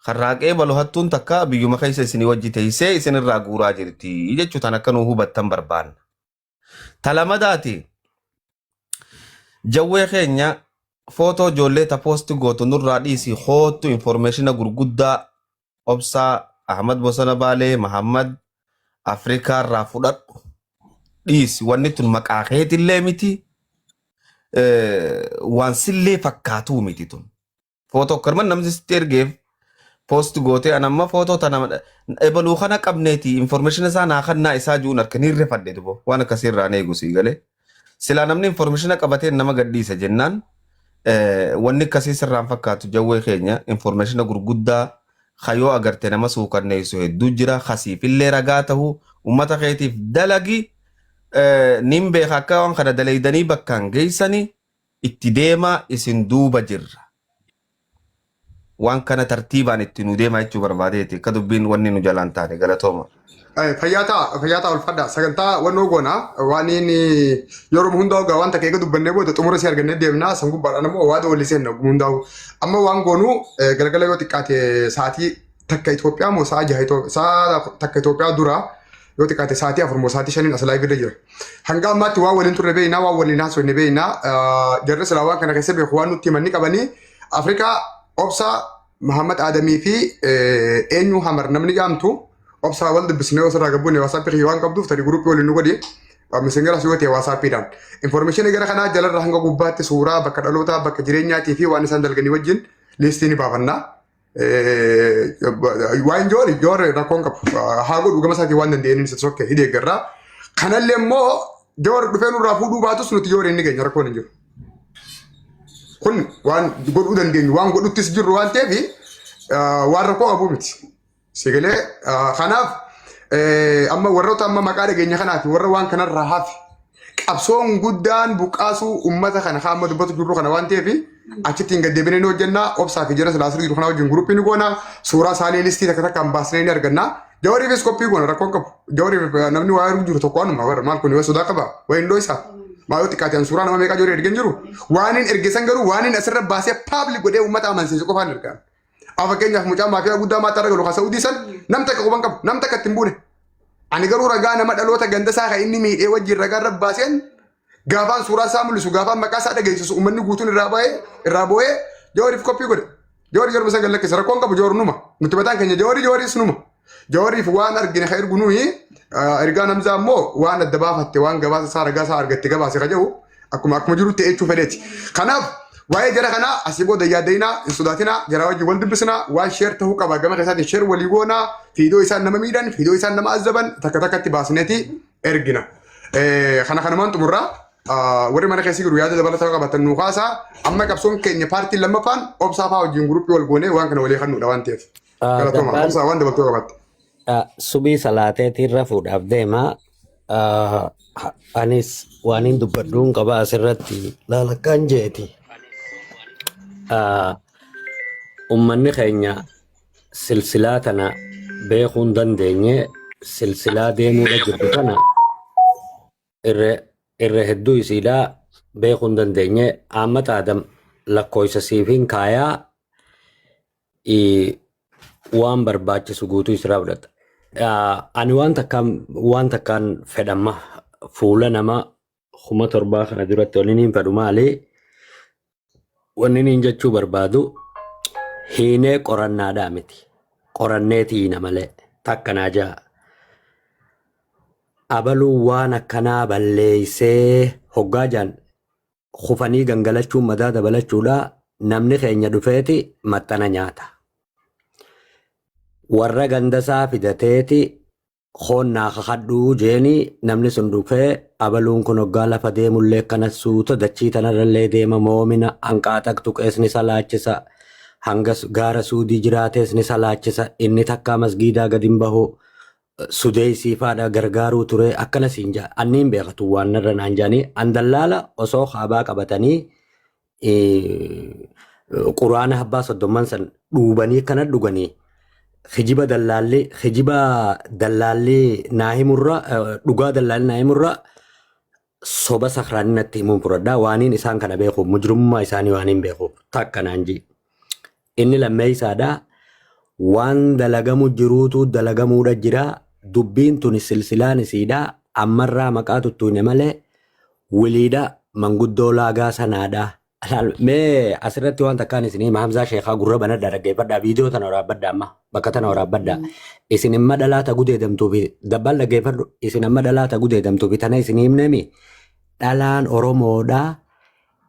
karraaqee balu hattuun takka biyyuma keessa isinii wajji teessee isinirraa guuraa jirti jechuu tan akka nuu hubattan barbaanna. Talamadaati jawwee keenya footoo ijoollee ta poosti gootu nurraa dhiisi hoottu informeeshina gurguddaa Obsaa Ahmad Bosona Baalee Mahammad Afrikaarraa fudhadhu dhiisi wanni tun maqaa keetillee miti waan sillee fakkaatuu miti tun. Footoo akkanuma namni sitti ergeef poost gootee an amma footoo tana ebaluu kana qabneeti information isaa naa kannaa isaa ji'uun harka ni rifadhe dubo waan akkasii irraa eegu sii galee. Silaa namni information qabatee nama gadhiisa jennaan wanni akkasii sirraan fakkaatu jawwee keenya information gurguddaa kayoo agarte nama suukanneessu hedduu jira kasiifillee ragaa ta'u ummata keetiif dalagi nin beeka akka waan kana dalaydanii bakkaan geessanii itti deemaa isin duuba jirra. Waan kana tartiibaan itti nu deemaa jechuu barbaadeeti akka dubbiin wanni nu jalaan taane galatooma. Fayyaa ta'a, fayyaa ta'a, ulfadha. Sagantaa wannoo goona waan inni yeroo hundaa'u gaa waan takka eega dubbannee booda xumura si argannee deemna. San gubbaadhaan ammoo waada walii seenna hundaa'u. Amma waan goonu galgala yoo xiqqaate sa'aatii 1 Itoophiyaa moo sa'a 6 sa'a 1 Itoophiyaa dura yoo xiqqaate sa'aatii 4 moo sa'aatii 5n as live irra jira. Hanga ammaatti waan waliin turre beeknaa, waan waliin haasofne beeknaa, jarri silaa waan kana keessa beeku waan nutti himan ni qabanii. Afrikaa Obsaa Muhammad Adamii fi eenyu Hamar namni jaamtu Obsaa wal dubbisnee osoo irraa gabbuune WhatsApp kiyya waan qabduuf tarii guruppii waliin nu godhi. Messenger as yoo ta'e WhatsAppiidhaan. Information gara kanaa jalarraa hanga gubbaatti suuraa bakka dhalootaa bakka jireenyaatii fi waan isaan dalganii wajjin liistii ni baafanna. Waan joori joori rakkoon qabu haa godhu gama isaatiin waan dandeenyeen isa sokke hidhee garraa. Kanallee immoo joori dhufee nurraa fuudhuu baatus nuti joori inni keenya rakkoon hin jiru. Kun waan godhuu dandeenyu waan godhuttis jirru waan ta'eef waan rakkoo qabu miti. Sigalee kanaaf amma warroota amma maqaa dhageenya kanaa fi warra waan kanarraa hafe qabsoon guddaan buqqaasuu uummata kana haa amma dubbatu jirru kana waan ta'eef achitti hin gaddeebinee ni hojjenna obsaa fi jara silaasii jiru kana wajjin guruppii ni goona suuraa isaanii listii takka takkaan baasnee ni arganna. Jawariifis qophii goona rakkoon qabu. Jawariif namni waa ergu jiru tokko anuma bara maal kun yoo sodaa qaba waa hin dhoysa. Maa yoo xiqqaate an suuraa nama meeqaa jawari ergeen jiru. Waan hin erge san garuu waan hin asirra baasee paablik godhee uummata amansiisu qofaan ergaan. Amma fakkeenyaaf mucaa maafiyaa guddaa maataa irra galu kan Saudii san nam takka quban qabu nam takka ittiin buune. Ani garuu ragaa nama dhaloota ganda isaa kan inni miidhee wajjin ragaa irra baaseen gaafaan suuraa isaa mul'isu gaafaan maqaa isaa dhageessisu uummanni guutuun irraa ba'ee irraa boo'ee Jawaariif koppii godhe. Jawaari yeroo isa gallakkise rakkoon qabu Jawaar numa. Nuti mataan keenya Jawaari Jawaaris numa. Jawaariif waan argine kan ergu nuyi ergaan Hamzaa immoo waan adda baafatte waan gabaasa isaa ragaa isaa argatte gabaase ka jedhu akkuma jirutti jechuu fedheeti. Kanaaf waa'ee jara kanaa asii booda yaadayinaa hin sodaatinaa jara wajjin wal dubbisinaa waan sheer ta'uu qaba gama keessaatiin sheer walii goonaa fiidoo isaan nama miidhan fiidoo isaan nama azaban takka takkatti baasneeti ergina. Kana kanumaan xumurraa warri mana keessa jiru yaada dabalataa qabatan nuu kaasaa amma qabsoon keenya paartiin lammaffaan obsaa fa'aa wajjin guruppii wal goonee waan kana walii kannuudha waan ta'eef. Galatooma Dabbaan obsaa waan dabaltuu qabaatte. Subii salaateetiin rafuudhaaf deema. Anis waan hin dubbadhuun qaba asirratti laalakkaan jeeti. Ummanni keenya silsilaa tana beekuu hin dandeenye silsilaa deemuudha jirtu tana irra hedduu isiidhaa beekuu hin dandeenye. Ahmad Adam lakkoofsa siifin kaayaa waan barbaachisu guutuu isiraa fudhata. Ani waan takkaan fedhamma fuula nama 7,000 kana duratti wanni niin fedhu maali? Wanni niin jechuu barbaadu hiinee qorannaadhaa miti. Qoranneeti hiina malee takka naa ja'a. Abaluu waan akkanaa balleeysee hoggaa jaan kufanii gangalachuun madaa dabalachuudha namni keenya dhufeeti maxxana nyaata. Warra gandasaa fidateeti koonnaa kakadhuu jeeni namni sun dhufee abaluun kun hoggaa lafa deemullee akkana suuta dachii tanarrallee deema moomina hanqaaxaq tuqeesni salaachisa. Hanga gaara Suudii jiraates ni salaachisa. Inni takkaa masgiidaa gad hin bahu. Sudeesii faadha gargaaruu ture akkana siin jaa. Anni hin beekatu waan narra naan jaanii. An dallaala osoo kaabaa qabatanii quraana abbaa soddomman san dhuubanii akkana dhuganii kijiba dallaalli naa himurra, dhugaa dallaalli naa himurra soba sakraanii natti himuun fudhadhaa. Waaniin isaan kana beekuuf, mujrimummaa isaanii waaniin beekuuf takka naan ji. Inni lammeessaadha, waan dalagamu jiruutu dalagamuudha jira. Dubbiin tuni silsilaan isiidha ammarraa maqaa tuttuune malee wiliidha manguddoo laagaa sanaadha. Mee asirratti waan takkaan isinii Hamzaa Sheekaa gurra banadhaa, dhaggeeffadhaa, viidiyoo tana waraabbadhaa, amma bakka tana waraabbadhaa. Isin imma dhalaata gudeedamtuu fi dabbal dhaggeeffadhu. Isin amma dhalaata gudeedamtuu fi tana isin himnemi, dhalaan Oromoodhaa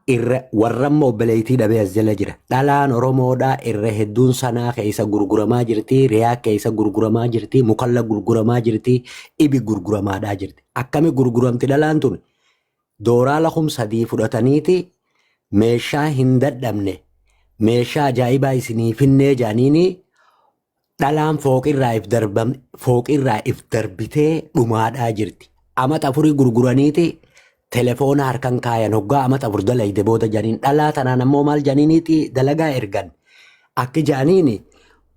irra warra immoo obboleettii dhabee as jala jira. Dhalaan Oromoodhaa irra hedduun sanaa keessa gurguramaa jirti, Riyaa keessa gurguramaa jirti, Mukalla gurguramaa jirti, Ibi gurguramaadhaa jirti. Akkami gurguramti dhalaan tun? Dooraala 3000 fudhataniiti meeshaa hin dadhabne, meeshaa ajaa'ibaa isinii finnee jaaniini, dhalaan fooqirraa if darbitee dhumaadhaa jirti. Amata afurii gurguraniiti telefoona harkan kaayan hoggaa amata 4 dalayde booda janiin. Dhalaa tanaan ammoo maal janiiniiti dalagaa ergan? Akki jaaniini,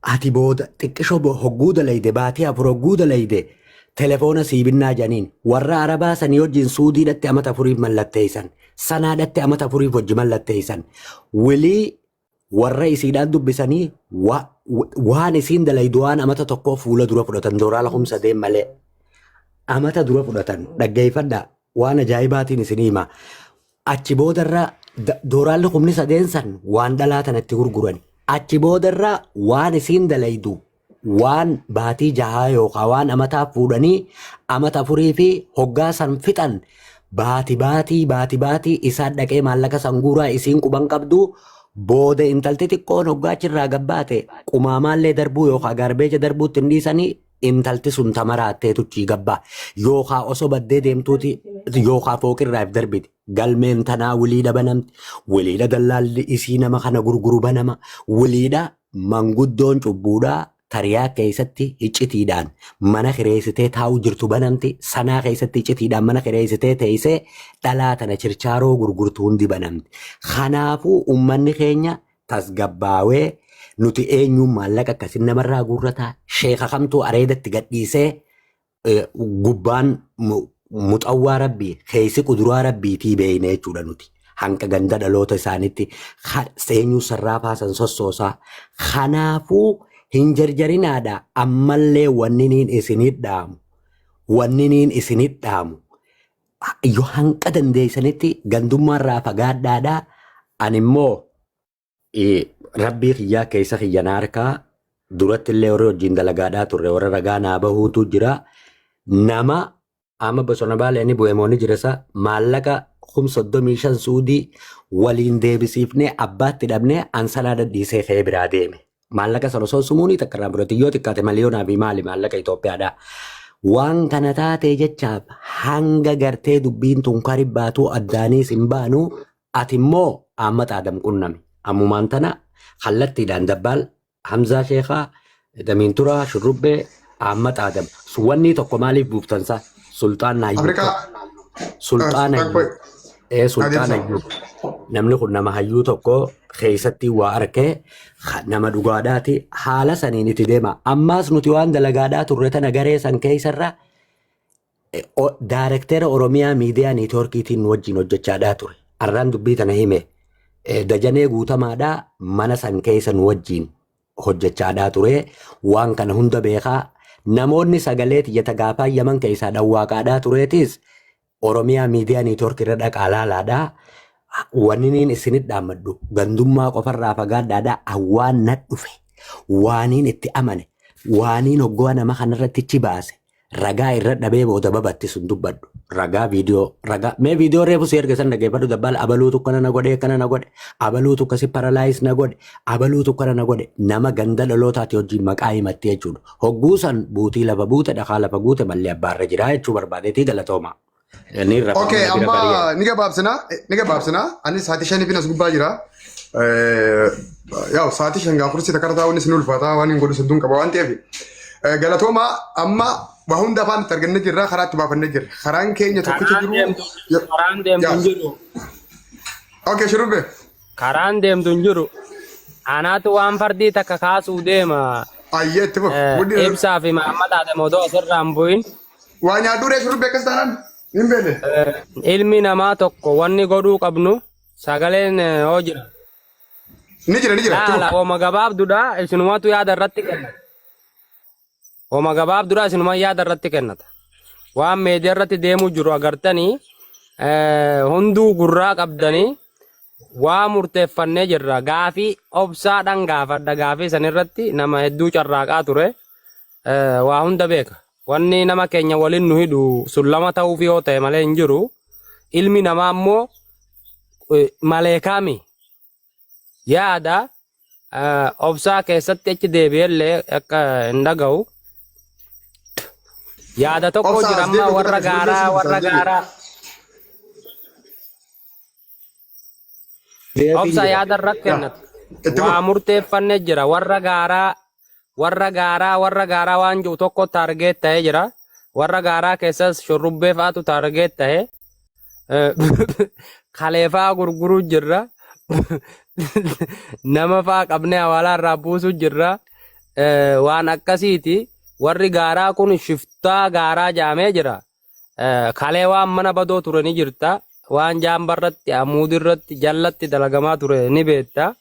ati booda xiqqishoo hogguu dalayde, baatii 4 hogguu dalayde telefoona siibinnaa janiin. Warra arabaa sanii wajjin Suudiidhatti amata 4f mallatteessan, Sanaadhatti amata 4f wajji mallatteessan. Wilii warra isiidhaan dubbisanii waan isiin dalaydu waan amata tokkoo fuula dura fudhatan, dooraala 3000 malee amata dura fudhatan. Dhaggeeffadhaa, waan ajaa'ibaatiin isinii hima. Achi boodarra dooraalli 3000 san waan dhalaa tanatti gurguran. Achi boodarra waan isiin dalaydu waan baatii 6 yookaan waan amataa fuudhanii amata 4 fi hoggaa san fixan baati baatii baati baatii isaan dhaqee maallaqa san guuraa, isiin quban qabdu. Booda intalti xiqqoon hoggaa achirraa gabbaate qumaamaallee darbuu yookaan gaarbeeja darbuutti hin dhiisanii, intalti sun tamaraatteetu tuchii gabbaa yookaan osoo baddee deemtuuti yookaan fooqirraa if darbiti. Galmeen tanaa wiliidha banamti. Wiliidha dallaalli isii nama kana gurguru banama. Wiliidha manguddoon cubbuudhaa tariyaa keessatti iccitiidhaan mana kireessitee taa'u jirtu banamti. Sanaa keessatti iccitiidhaan mana kireessitee teessee dhalaa tana chirchaaroo gurgurtu hundi banamti. Kanaafuu uummanni keenya tasgabbaawee, nuti eenyuun maallaqa akkasin namarraa guurrataa, sheeka kamtuu areedatti gadhiisee, gubbaan muxawwaa rabbii keessi kuduraa rabbiitii beeyne jechuudha nuti. Hanqa ganda dhaloota isaaniitti eenyuu sarraafaa san sossoosaa. Kanaafuu hin jarjarinaadha, ammallee wanni niin isinit dhaamu. Wanni niin isinit dhaamu. Yoo hanqa dandeessanitti gandummaarraa fagaadhaadha. Ani immoo rabbii kiyyaa keessa kiyya na harkaa duratti illee warri wajjin dalagaadhaa turre warra ragaa naa bahuutu jira. Nama amma bosona Baalee ni bu'emoonni jira, isa maallaqa 35,000 Suudii waliin deebisiifnee abbaatti dhabnee ansanaa dadhiisee ka'ee biraa deeme. Maallaqa sana osoo sumuunii takka irraa fudhate yoo xiqqaate miliyoonaa fi maali maallaqa Itoophiyaadha. Waan kana taatee jechaaf hanga gartee dubbiin tun kari baatuu addaaniis hin baanu. Ati immoo Ahmad Adam qunname. Ammumaan tana kallattiidhaan dabbaal Hamzaa Sheekaa, Damiin Turaa, Shurrubbee, Ahmad Adam. Wanni tokko maaliif buuftansa? Sulxaan Hayyuu. Afrikaa. Sulxaan Hayyuu. Sulxaan Hayyuu. Namni kun nama hayyuu tokko keessatti waa arkee nama dhugaadhaati, haala saniin itti deema. Ammaas nuti waan dalagaadhaa turre tana garee san keessarra daarektera Oromiyaa Miidiyaa Niitwoorkiitiin nu wajjin hojjechaadhaa ture. Arraan dubbii tana hime. Dajanee Guutamaadhaa mana san keessa nu wajjin hojjechaadhaa ture. Waan kana hunda beekaa. Namoonni sagalee tiyyata gaafaa Yaman keessaa dhawwaaqaadhaa tureetis Oromiyaa Miidiyaa Niitwoorkii irra dhaqaa laalaadhaa. Wanni niin isinit dhaammadhu gandummaa qofarraa fagaadhaadhaa. Awwaan na dhufe, waaniin itti amane, waaniin hoggaa nama kanarratti chi baase ragaa irra dhabee booda babatti sun dubbadhu. Ragaa viidiyoo, ragaa mee viidiyoo reefu si erga san dhaggeeffadhu dabbaala. Abaluutu akkana na godhe, akkana na godhe, abaluutu akkasi paralyze na godhe, abaluutu akkana na godhe. Nama ganda dhalootaati wajjin maqaa himatti jechuudha. Hogguu san buutii lafa buute, dhakaa lafa guute mallee abbaarra jira jechuu barbaadeetii. Galatooma. Ni irra Okay, bira amma bari'ee. ni gabaabsina, ni gabaabsina. Anis sa'aatii 5 fi as gubbaa jira. Yaa sa'aatii 5 kursii takka taa'uun isin ulfaataa waan hin godhu hedduun qaba waan ta'eef. Galatooma, amma waa hunda afaan itti argannee jirra, karaa itti baafannee jirra. Karaan keenya tokkicha Karaan jiru. deemtu karaan deemtu hin jiru. Okay, shurrubbee. Karaan deemtu hin jiru. Anaatu waan fardii takka kaasuu deema. Ayyee, itti fufu. Ibsaa fi Mahammad Adam odoo asirraa hin bu'in. Waa nyaadhu ree shurrubbee, akkas taanaan hin beekne. Ilmi namaa tokko wanni godhuu qabnu sagaleen hoo jira. Ni jira, ni jira. Itti Laala fufu. hooma gabaabduudha, isinumatu yaada irratti kenna. Hooma gabaabduudha, isinuma yaada irratti kennata. Waan meediyaa irratti deemuu jiru agartanii, hunduu gurraa qabdanii waa murteeffannee jirra. Gaafii obsaadhaan gaafadha. Gaafii san irratti nama hedduu carraaqaa ture. Waa hunda beeka. Wanni nama keenya waliin nu hidhu sun lama ta'uuf yoo ta'e malee hin jiru. Ilmi namaa immoo maleekaami. Yaada obsaa keessatti achi deebi'ellee akka hin dhaga'u. Yaada tokko Obsaa jira as amma deebi'u warra kutaa shurrubbee gaaraa si warra dubbisa, as deebi'u. gaaraa. Deebiin Obsa jira. yaada irra Yaa kennatu. itti Waa fufu. murteeffanne jira. Warra gaaraa, warra gaaraa, warra gaaraa waan jiru tokko taargeet ta'ee jira. Warra gaaraa keessas shurrubbee fa'aatu taargeet ta'e. Kalee fa'aa gurguruu jirra. Nama fa'aa qabnee hawaalaa irraa buusuu jirra. Waan akkasiiti. Warri gaaraa kun shiftaa gaaraa jaamee jira. Kalee waan mana badoo ture ni jirta. Waan jaamba irratti, amuudi irratti, jallatti dalagamaa ture ni beekta.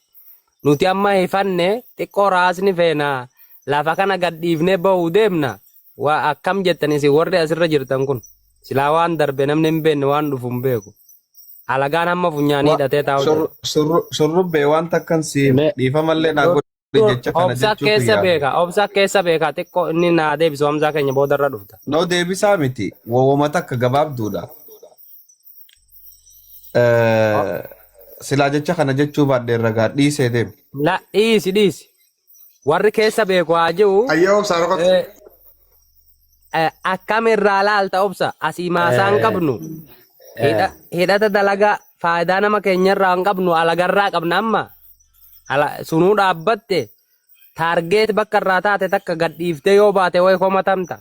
Nuti amma hifanne xiqqoo raasni feena. Lafa kana gad dhiifnee bahuu deemna. Waa akkam jettan isin warri asirra jirtan kun? Silaa waan darbe namni hin beekne waan dhufu hin beeku. Alagaan hamma funyaanii hidhatee taa'u jira. Shurrubbee, waan takkan si Mee dhiifamallee naa godhi, jecha kana Obsa jechuu keessa kiyya. beeka. Obsa keessa beeka. Xiqqoo inni naa deebisu, Hamzaa keenya boodarra dhufta. No, deebisaa miti. Wawoma takka gabaabduudha. Silaa jecha kana jechuu baadhee irra dhiisee deemu. La, dhiisi, dhiisi. Warri keessa beeku haa jiru. Ayyee, obsaa rokot. Akkam irraa laalta obsa? Asii maasaa hin qabnu. Hidhata dalagaa faayidaa nama keenyarraa hin qabnu, alagarraa qabna amma. Sunuu dhaabbatte taargeet bakka irraa taate takka gad dhiiftee yoo baate wayi komatamta.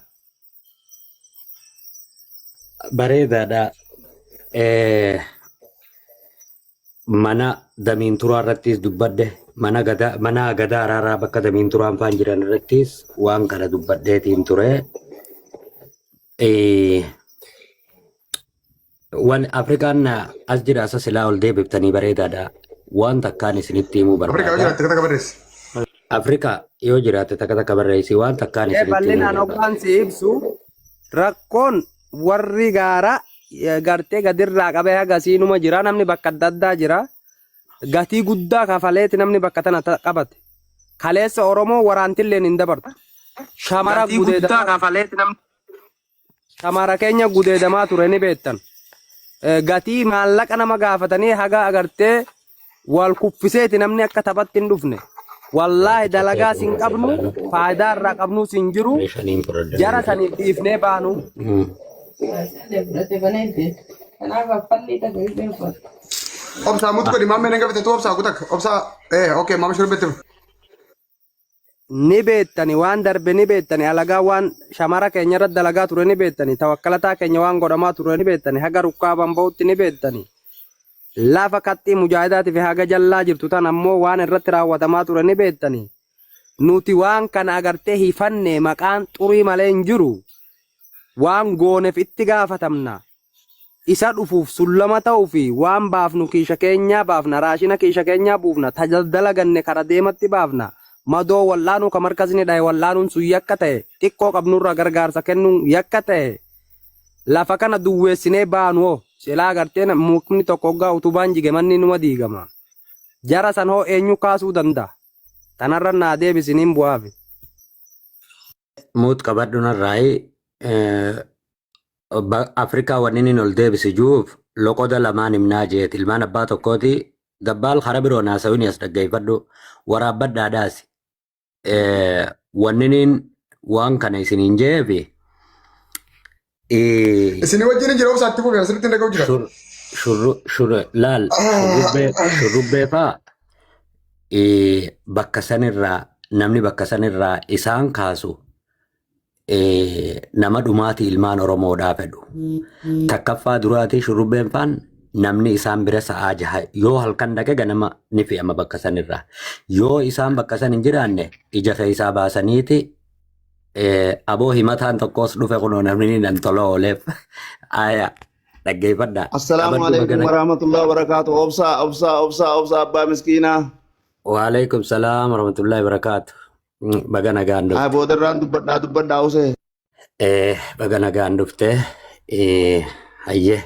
Bareedaadha. Mana damiin turaa irrattis dubbadhe, mana gadaa, mana gadaa araaraa bakka damiin turaan faan jiran irrattis waan kana dubbadheetiin ture. Waan Afrikaan as jira asa silaa ol deebiftanii bareedaadha. Waan takkaan isinitti himuu Afrikaa yoo barbaada. jiraatte takka barreessi. Afrikaa yoo jiraatte takka takka barreessi, waan takkaan isinitti himuu Bal'inaan barbaada. hoggaan si ibsu, rakkoon warri gaara gartee gadirraa qabee haga siinuma jira, namni bakka adda addaa jira. Gatii guddaa kafaleeti namni bakka tana qabate. Kaleessa Oromoo waraantilleen hin dabartu. Shamara Gatii guddaa gudeedamaa kafaleeti namni. Shamara keenya gudeedamaa ture ni beektan. Gatii maallaqa nama gaafatanii haga agartee wal kuffiseeti namni akka taphatti hin dhufne. Wallaahi dalagaas hin qabnu, faayidaa irraa qabnus hin jiru. Shaniin fudhadhe. Jara saniif dhiifnee baanu. Obsaa mutu godhi, maammee nan gafate tu obsaa kutak obsaa okay, maama shurrubbeetti. Ni beektani, waan darbe ni beektani, alagaa waan shamara keenya irratti dalagaa ture ni beektani, tawakkalataa keenya waan godhamaa ture ni beektani, haga rukkaaban ba'utti ni beektani. Lafa qaxxii mujaahidaatii fi haga jallaa jirtu tan ammoo waan irratti raawwatamaa ture ni beektani. Nuti waan kana agartee hifanne maqaan xurii malee hin jiru. Waan gooneef itti gaafatamna. Isa dhufuuf sullama ta'uu fi waan baafnu kiisha keenyaa baafna, raashina kiisha keenyaa buufna, dalaganne kara deematti baafna, madoo wal'aanuu ka markasni dhahe wal'aanuun sun yakka ta'e, xiqqoo qabnurraa gargaarsa kennuun yakka ta'e, lafa kana duwweessinee baanu hoo, silaa agartee mukni tokko hoggaa utubaan jige manni numa diigama. Jara san hoo eenyu kaasuu danda'a? Tanarra naa deebisiniin bu'aafi. Muut qabadhu narraayi. Afrikaa wanni inni ol deebisi juuf loqoda lamaan himnaa jeet, ilmaan abbaa tokkooti gabbaal kara biroo naasawini as dhaggeeffadhu waraabbadhaadhaas. Wanni inni waan kana isiniin jeefi Isinii wajjin jira, obsaa itti fufi, asirratti hin dhaga'u jira. Shur shurru shur laal, shurrubbee, shurrubbee faa. Bakka sanirraa namni bakka sanirraa isaan kaasu nama dhumaatii ilmaan Oromoodhaa fedhu. Takkaffaa duraatii shurrubbeen faan namni isaan bira sa'aa jaha yoo halkan dhaqe ganama ni fe'ama bakka sanirraa. Yoo isaan bakka san hin jiraanne ija keessaa baasaniiti aboo himataan tokkos dhufe kunoo namni ni nan tola ooleef. Aya dhaggeeffadhaa. Assalaamu Qabadhu alaikum bagana. warahmatullahi wabarakatuh. Obsa, obsa, obsa, obsa, abbaa miskiinaa. Waalaikum salaam warahmatullahi wabarakatuh. Baga nagaan Haa dhufte. boodarraan dubbadhaa dubbadhaa usee. Baga nagaan dhufte. Hayyee.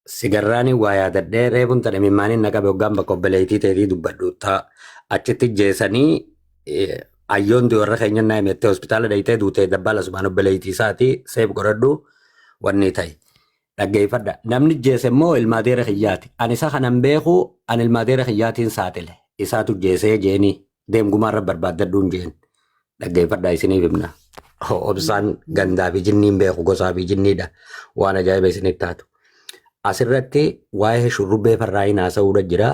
Sigarraani waa yaadadhee reefuun tana mimmaaniin na qabe hoggaan bakka obboleettii teetii dubbadhu ta achitti jeesanii ayyoon du'e warra keenya naa himettee hospitaala dhayitee duutee dabbaala sumaan obboleettii isaati seef godhadhu wanni ta'e. Dhaggeeffadha. Namni jeese immoo ilma adeera kiyyaati. Ani isa kanan beeku ani ilma adeera kiyyaatiin saaxile. Isaatu jeesee jeeni deemgumaarra barbaaddadhuun jeen. Dhaggeeffadha isiniif himna. Obsaan gandaa fi jinniin beeku gosaa fi jinniidha. Waan ajaa'iba isinitti taatu. Asirratti waa'ee shurrubbee farraayin haasa'uudha jira.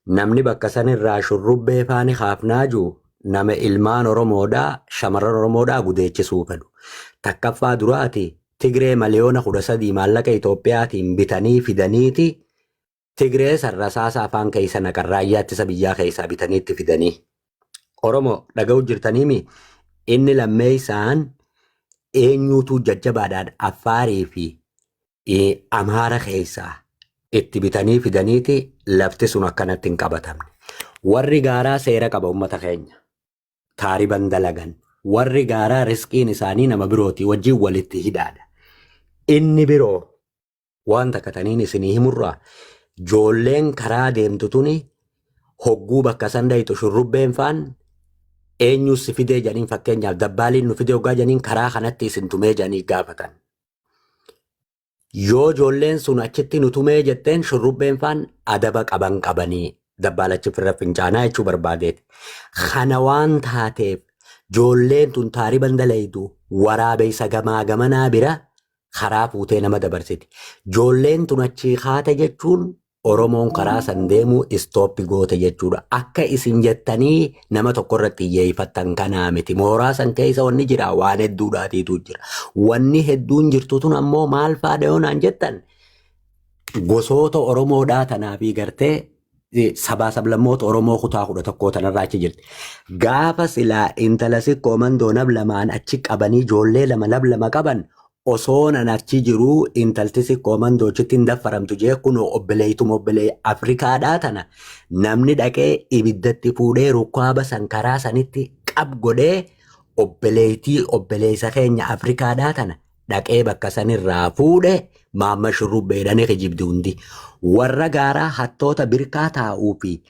Namni bakka sanirraa shurrubbee faani haafnaa jiru nama ilmaan Oromoodhaa shamarran Oromoodhaa gudeechisuu fedhu. Takkaffaa duraati Tigree 13 miliyoona maallaqa Itoophiyaatiin bitanii fidaniiti Tigree san rasaasa afaan keessa naqan raayyaa ittisa biyyaa keessaa bitaniitti fidanii. Oromoo dhaga'u jirtaniimi inni lammeessaan eenyuutu jajjabaadhaan Affaarii fi Amaara keessaa itti bitanii fidaniiti lafti sun akkanatti hin qabatamne. Warri gaaraa seera qaba uummata keenya. Taariban dalagan. Warri gaaraa riskiin isaanii nama birootii wajjin walitti hidhaadha. Inni biroo waan takka taniin isinii himurraa joolleen karaa deemtu tuni hogguu bakka san dhayitu shurrubbeen faan eenyu si fidee jedhaniin fakkeenyaaf dabbaaliin nu fidee hoggaa jedhaniin karaa kanatti isin tumee jedhanii gaafatan. Yoo ijoolleen sun achitti nu tumee jetteen shurrubbeen faan adaba qaban qabanii dabbaalachi ofirra fincaanaa jechuu barbaadeeti. Kana waan taateef ijoolleen tun taariban dalaydu waraabessa gamaa gamanaa bira karaa fuutee nama dabarsiti. Ijoolleen tun achii kaate jechuun Oromoon karaa san deemuu stop goote jechuudha. Akka isin jettanii nama tokko irratti xiyyeeffattan kanaa miti. Mooraa san keessa wanni jira waan hedduudhaatiitu jira. Wanni hedduun jirtu tun ammoo maal faadha yoo naan jettan gosoota Oromoodhaa tanaa fi gartee sabaa sablammoota Oromoo kutaa 11 tanarraa achi jirti. Gaafa silaa intala sikkoo mandoo nab lamaan achi qabanii ijoollee lama nab lama qaban osoo nan achi jiruu intalti sikkoo mandoo achitti hin daffaramtu jee kunoo obboleeytuma obbolee Afrikaadhaa tana namni dhaqee ibiddatti fuudhee rukkaaba san karaa sanitti qab godhee obboleeytii obboleessa keenya Afrikaadhaa tana dhaqee bakka sanirraa fuudhe maamma shurrubbeedhaan kijibdi hundi. Warra gaaraa hattoota birkaa taa'uu fi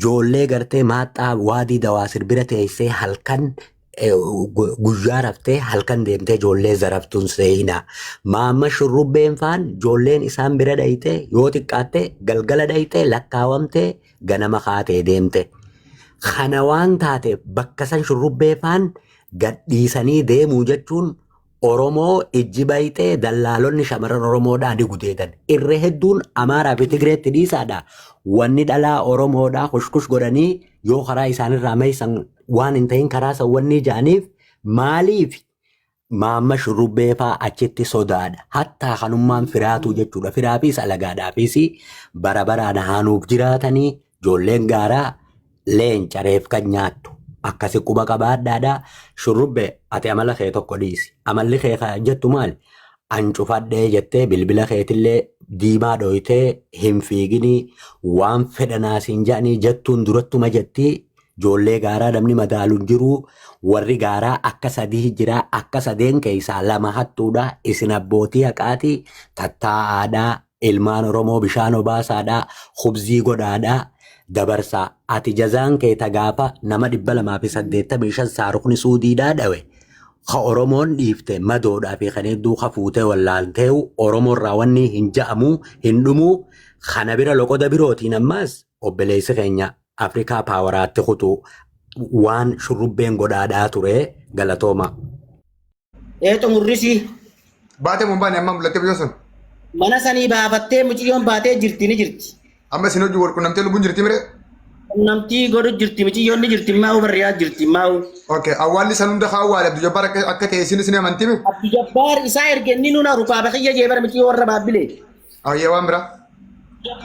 joollee gartee maaxxaa waadii dawaa sirbira teessee halkan guyyaa raftee halkan deemtee ijoollee zaraftuun seenaa. Maamma shurrubbeen faan ijoolleen isaan bira dhayitee yoo xiqqaatte galgala dhayitee lakkaawamtee ganama kaatee deemte. Kana waan taateef bakka san shurrubbee faan gadhiisanii deemuu jechuun Oromoo ijji bayxee dallaalonni shamarran Oromoodhaa ni gudeedan. Irra hedduun Amaaraa fi Tigreetti dhiisaadha. Wanni dhalaa Oromoodhaa kushkush godhanii yoo karaa isaanirraa meeysan waan hin ta'in karaa san wanni ja'aniif maaliif maamma shurrubbee faa achitti sodaadha. Hattaa kanummaan firaatuu jechuudha. Firaafis alagaadhaafis bara baraan haanuuf jiraatanii ijoolleen gaaraa leenca reef kan nyaattu. Akkasi quba qabaadhaadha. Shurrubbe ati amala kee tokko dhiisi. Amalli kee jettu maali? An cufadhee jettee bilbila keetillee diimaa dhoyitee hin fiiginii waan fedhanaa siin jedhanii jettuun durattuma jettii ijoollee gaaraa namni madaalu hin jiru. Warri gaaraa akka sadii jira. Akka sadeen keessaa lama hattuudha. Isin abbootii haqaati. Tattaa'aadhaa. Ilmaan Oromoo bishaan obaasaadhaa. Khubzii godhaadhaa. Dabarsaa. Ati jazaan kee ta gaafa nama 285 saarukni suudiidhaa dhawe. Ka Oromoon dhiifte madoodhaa fi kan hedduu ka fuutee wallaalteewu Oromoorraa wanni hin ja'amu hin dhumuu. Kana bira loqoda birootiin ammaas obboleessi keenya Afrikaa paawaraatti kutuu waan shurrubbeen godhaadhaa ture galatooma. Ee xumurrisi. Baatee moo hin baane amma mul'attee biyyoo sun? Mana sanii baafattee mucayyoon baatee jirti ni jirti. Amma isin hojii wal qunnamtee lubbuun jirti miree? Qunnamtii godhu jirti miciyyoon ni jirti maa'u barriyaa jirti maa'u. Okay, awwaalli san hunda haa awwaale Abdul Jabbaar akka ta'e isinis ni amantimi? Abdul Jabbaar isaa erge inni nuna rukaaba kiyya jee bara miciyyoo warra baabbilee. Ayyee waan biraa.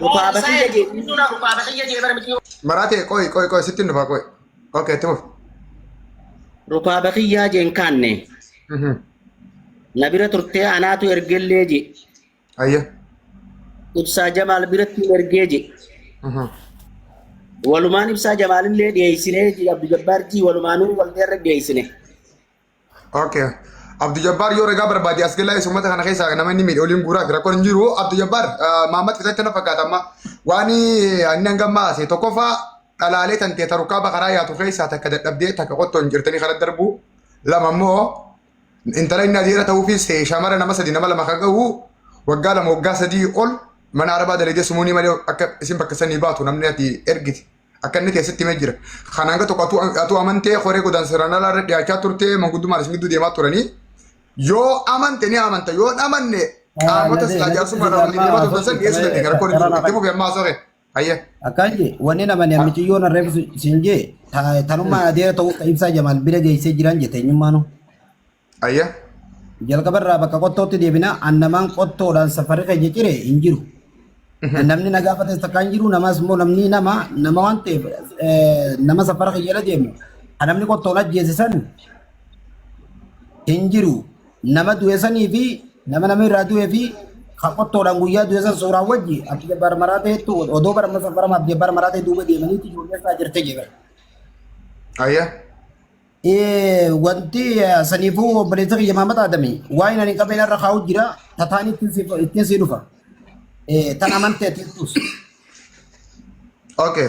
Rukaaba kiyya jee inni nuna rukaaba kiyya jee bara miciyyoo. Maraatee qoy qoy qoy sitti hin dhufaa qoy. Okay, itti fufi. Rukaaba kiyyaa jeen kaanne. Na bira turtee anaatu ergellee jee. Ayyee. Ibsaa Jamaal biratti hin ergee je. Walumaan Ibsaa Jamaalillee dhiyeessinee je Abdu Jabbaar ji walumaanuu waldeerra dhiyeessine. Okay. Abdu Jabbaar yoo ragaa barbaade as galaa uummata kana keessaa nama inni miidhe oliin guuraa fi rakkoon hin jiru. Abdu Jabbaar Mahammad Fitatti na fakkaata amma waan inni hanga ammaa haase tokkoffaa dhalaalee tan ta'e tarukaa bakaraa yaatu keessaa takka dadhabdee takka qottoon jirtanii karaa darbu lama immoo Intala inni adeera ta'uufis ta'e shamara nama sadi nama lama kan gahu waggaa lama waggaa sadii ol mana arabaa dalagee sumuunii malee akka isin bakka sanii baatu namni ati ergite akka inni keessatti himee jira. Kan hanga tokko atuu amantee koree godaansa alaa irra dhiyaachaa turte manguddummaan isin gidduu deemaa turanii yoo amante ni amanta yoo hin amanne qaamota silaa jaarsummaa waliin deemaa turtan san dhiyeessuu dandeenya rakkoon hin jiru. Itti fufi amma haasoo kee. Hayyee. Akkaan jee wanni namani ammiciyyoon arreef siin jee tanummaan adeera ta'uu ka ibsaa jamaal bira geessee jiran jette eenyummaanu. Hayyee. Jalqaba irraa bakka qottootti deebina annamaan qottoodhaan safarri keenya cire hin jiru. Namni na gaafates takka hin jiru namaas immoo namni nama nama waan ta'eef nama safara kiyya jala deemu kan namni qottoon ajjeese san hin jiru. Nama du'e sanii fi nama nama irraa du'e fi kan qottoodhaan guyyaa du'e san suuraan wajji Abdi Jabbaar maraa ta'etti odoo bara safarama Abdi Jabbaar maraa ta'e duuba deemaniitti ijoollee isaa jirte jedhe. Ayya. Wanti saniifuu obboleessa kiyya Maamad Adami waa'ee ani qabeen irra kaa'u jira tataan ittiin si dhufa. Tan amantee atiittus. Okay.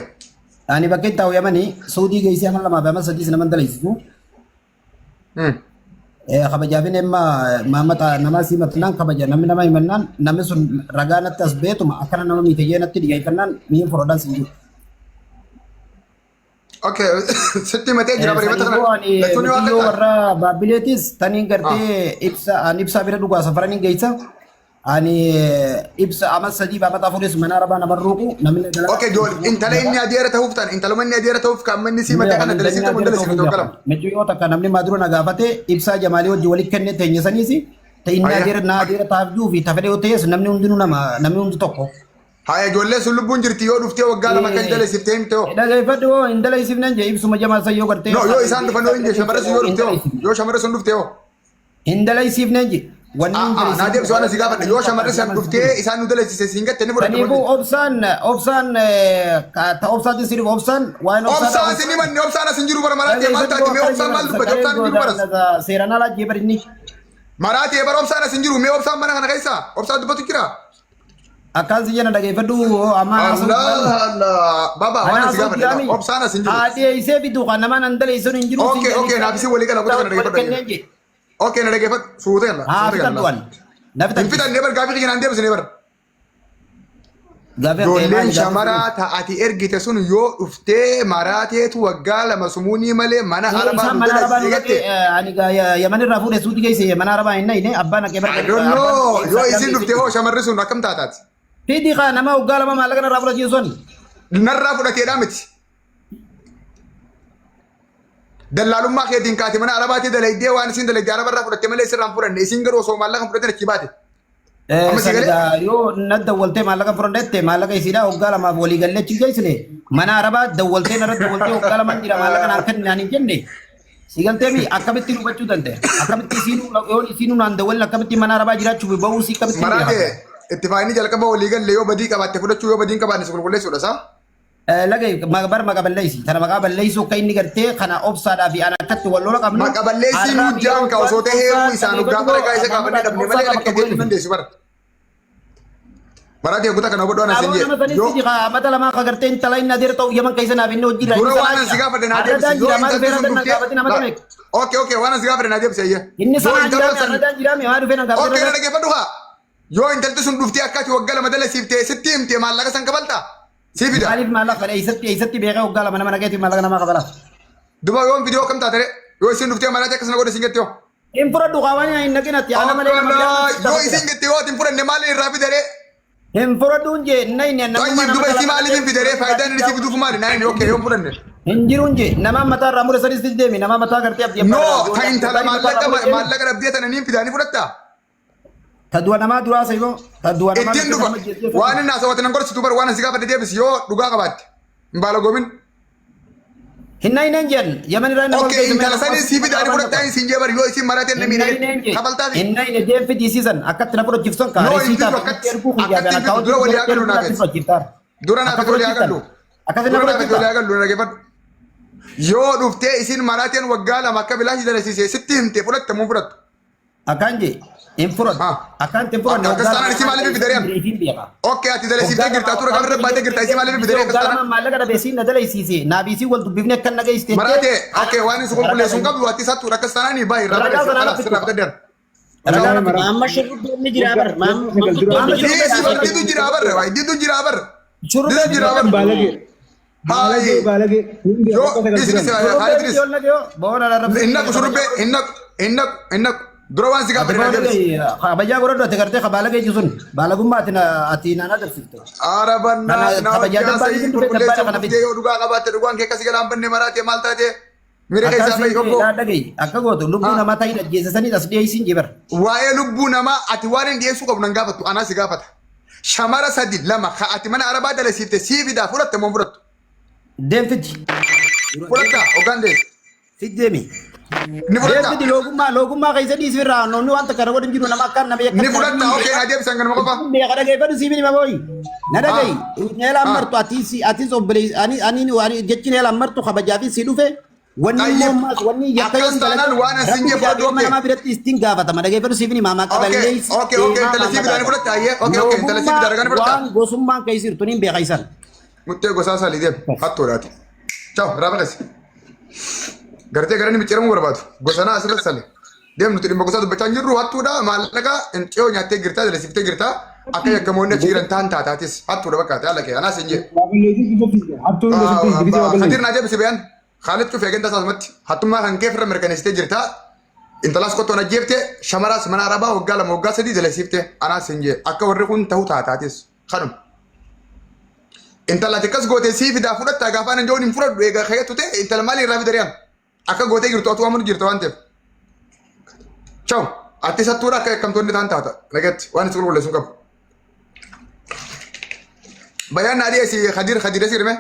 Ani bakka itti taa'u yamanii Suudii geessee amma lamaa fi amma sadiis nama dalaysisu. Kabajaafin emma Maamad nama si himatnaan kabaja namni nama himannaan namni sun ragaa natti as beetuma akkana nama miite jee natti dhiyeeffannaan miin fudhadhaan sin jiru. Okay. Sitti himatee jira bari himata kana. Saniifuu ani Lachuun yoo mitiyyoo akka warra baabbileetis taniin gartee ibsa ani ibsaa bira dhugaa safaraniin geessa. Ani ibsa ama sadii baafata afuris mana arabaa nama ruuqu namni dalagaa. Okay, jool intala inni adeera ta'uuf ta'an intaluma inni adeera ta'uuf kan amma inni si himate kana dalasiifte mun dalasiifte tokko lama. Micciyyoo takka namni maadura na gaafate ibsaa jamaalii wajji walitti kenne teenya saniis ta inni Ayya. adeera na adeera taaf juu fi tafedhe yoo ta'es namni hundinuu nama namni hundi tokko. Haya ijoollee sun lubbuun jirti yoo dhuftee waggaa lama kan dalasiiftee himte hoo. Dhaggeeffadhu hoo hin dalasiifnan jee ibsuma jamaa san yoo gartee. No yoo isaan dhufan yoo hin jee shamarra sun yoo dhufte hoo yoo shamarra sun dhufte hoo. Hin dalaysiifneen je. Wanni hin Ah, naa deebisi waan asii gaafadhe. Yoo shamarri san dhuftee isaan nu dalaysise siin gatte ni fudhatte Kanaafuu molli. obsaan obsaan ta obsaatiin sirif obsaan waa'een Obsaan isin himanne obsaan as hin jiru bara maraatee maal taate mee obsaan maal dubbate obsaan hin jiru baras. Seeraan alaa jee barinni. Maraatee bara obsaan as hin jiru mee obsaan mana kana keessa obsaan dubbatu jira. Akkaan si jenna dhageeffadhu amma Allah Allah baba waan asii gaafadhe obsaan as hin jiru. Haadhi eeysee fidu kan namaan an dalaysuun hin jiru. Okay okay naaf isin walii gala kutaa kana dhageeffadhu. Okay na dhageeffadhu suuta gala. Haa suuta gala. fixadhu an. Na Hin fixanne bar gaafii kiyya naan deebisne bar. Gaafii akka Ijoolleen maali gaafii shamaraa ta'ati ergite sun yoo dhuftee maraateetu waggaa lama sumuunii malee mana arabaa Isaan nu mana arabaa nu dalagsite dhaqee jette. ani yaman irraa fuudhe suuti geesse mana arabaa hin nayne abbaan dhaqee I don't know. Yoo isin dhufte hoo shamarri sun akkam taataati? Fidi kaa nama waggaa lama maallaqa narraa fudhachiisu suni. Narraa fudhateedhaa miti. Dallaalummaa keetiin kaate mana arabaatii dalaydee waan isin dalaydee arabarraa fudhatte malee sirraan fudhanne isin garuu osoo maallaqa hin fudhatin achii baate. Amma si galee? Sanigaa yoo na dawwaltee maallaqa fudhadhette maallaqa isiidhaa waggaa lamaaf walii gallee achi geessine mana arabaa dawwaltee narra dawwaltee waggaa lamaan jira maallaqa naan kenni naan hin jenne si galtee mi akkamitti hubachuu danda'e akkamitti isiinuu yoo isiinuu naan dawwalin akkamitti mana arabaa jiraachuuf bahuu si akkamitti Maraate itti faayini jalqaba walii galle yoo badii qabaatte fudhachuu yoo badii hin qabaanne si qulqulleessuudha isaa. Lage bar maqa balleessi tana maqaa balleessuu akka inni gartee kana obsaadhaa fi ana akkatti wal lola qabnu. Maqa balleessii nuu jaan ka osoo ta'ee heeruu isaan gaafa ragaa isa gaafannee dhabne malee lakka deemuu dandeessu bara. Maraate kutaa kana hubadhu ana sin Nama jee. Yoo sanis mata lamaa ka gartee intala inni adeera ta'u yaman keessa naaf inni hojii dura waan ani si gaafadhe naa deebisi yoo intalli sun dhuftee. Okay okay waan ani si gaafadhe naa deebisi ayyee. Inni Yoo sanaa intalli jiraame sun arradaan jiraame maa dhufee na Okay na gaafate. dhaggeeffadhu haa. Yoo intalti sun dhuftee akka ati waggaa lama dalasiiftee sitti himte maallaqa san kabaltaa? Sii fida. Maaliif maallaqa fedha eessatti eessatti beekee waggaa lama nama nagayeeti maallaqa namaa kabala. Duba yoom fidee akkam taate ree? Yoo isin dhuftee maraate akkasuma godhe isin jette yoo. Hin fudhadhu qaawwan hin naqin ati ana malee nama Yoo isin jette yoo ati hin fudhanne maali irraa fida ree? Hin fudhadhuun jee nayni Tayyib duba isii maaliif hin fidaree faayidaan inni si fiduuf maali? Naan okay yoo hin fudhanne. Hin jiruun jee nama mataa irraa mure sanis deemi nama mataa gartee abdii No ta intala maallaqa maallaqa dhabdee tana niin fidaa ni fudhattaa? Ta du'a namaa duraa sayyoo ta du'a namaa Ittiin dhufa waan inni haasawate nan gorsitu bar waan asi gaafate deebisi yoo dhugaa qabaatte. Hin baalagoomin. Hin nayneen jeen Yemen irraa nama Okay intala sanii sii fidaa ni fudhattaa hin siin jee bar yoo isiin maratee namni miidhagee kafaltaafi. Hin nayne deem fidisiisan akkatti na fudhachiifsan No hin fidu akkatti akkatti hin fidu dura walii haa gallu naa feeti. Dura naa feeti walii haa gallu. Akkasi na Dura naa feeti walii fudhachiifta. haa gallu na dhaggeeffadhu. Yoo dhuftee isiin marateen waggaa lama akka bilaashii dalasiise sitti himte fudhatte moo fudhattu? Akkaan jee hin fudhatu. Akkaan hin fudhanne Akkas taanaan isii maaliif fidaree am? Okay ati dalasiiftee jirta tura kamirra baatee jirta isii maaliif fidaree akkas Waggaa taanaan? lama maallaqa dhabe isiin na dalaysiise naaf isii wal dubbifne akkan na geessite. Maraate okay waan inni si qulqulleessu hin qabdu ati sattuudha akkas taanaan baay'ee irraa Ragaa barreessi sanaa kalaas sirraa fudhadheera. Amma shurrubbeen ni jira bar. Dhiisi bar didu jira bar waay didu jira bar. Didu jira bar. Baalagee. Baalagee baalagee. Hundi Yoo akka sagal dhiisi turan. dhiisi Khaalid dhiisi. Hin naqu shurrubbee hin naqu hin naqu hin naqu dura waan si gaafate na deebisi. Kabajaa godhadhu ati gartee kabaalagee jiru sun baalagummaa ati ati naan agarsiifte. Arabannaa na Kabajaa hojjaa dabbaa sayii jiru dhufe qulqulleessa dabbaadha kana dhuftee yoo dhugaa qabaatte dhugaan kee akkasii galaan banne maraate maal taate mira keessaa bahi obbo. Dhagahi akka gootu lubbuu namaa ta'in ajjeesisanii as dhiyeessiin jibara. Waa'ee lubbuu namaa ati waan hin dhiyeessuu qabdu nan gaafattu anaa si gaafata. Shamara sadi lama ka ati mana arabaa dalasiifte sii fidaa fudhatte moo hin fudhattu? Deemfiti. Fudhatta hoggaan deessi. Fiddeemi. Ni fudhatta. Deemfiti loogummaa loogummaa keessa dhiisi irraa namni waan takka godhin jiru nama akkaan nama yakka. Ni fudhatta okay na deebisan kanuma qofa. Beeka dhageeffadhu sii minima booyi. Na dhagahi. Neelaan martu atis atis obboleessi ani ani ani jechi neelaan martu kabajaa fi si dhufe. Wanni Tayyib. immoo ammaas wanni yakka Akkas taanaan waan asin jee fudhadhu ilma okay. namaa biratti ittiin gaafatama dhageeffadhu siif ni maamaa Okay qaballeessi okay okay intala sii fidaa ni fudhatta ayyee okay okay intala sii fidaa ni fudhatta. waan gosummaan keessa jirtu niin beeka isaan. Muttee gosaa salii deem hattuudhaati. Ciao irraa baqasi. Gartee gara inni micciiramuu barbaadu. Gosanaa asirratti sale. Deem nuti dhimma gosaa dubbachaa hin jirru hattuudha maallaqa ciyoo nyaattee jirtaa dalasiiftee jirtaa akka yakkamoonni achi jiran taan taataatis hattuudha bakkaate haala kee anaas hin jee. Hattuun gosotti gisee waa Khadir balleessi. naa deebisi bayaan Khaalid cufee ganda isaasumatti hattummaa kan kee firra mirkaneessitee jirtaa. Intalaas qottoon ajjeefte shamaraas mana arabaa waggaa lama waggaa sadii dalasiifte anaas hin jee akka warri kun ta'u taataatis kanuma. Intala ati akkas gootee sii fidaa fudhattaa gaafa anan joon hin fudhadhu egaa keetu ta'e intala maali irraa fidariyaan akka gootee jirtu atuu amanu jirta waan ta'eef. Ciao ati sattuudha akka yakkamtoonni ta'an taata nagatti waan itti qulqulleessu hin qabu. Bayaan naa dhiyeessi Khadiir Khadiir sirme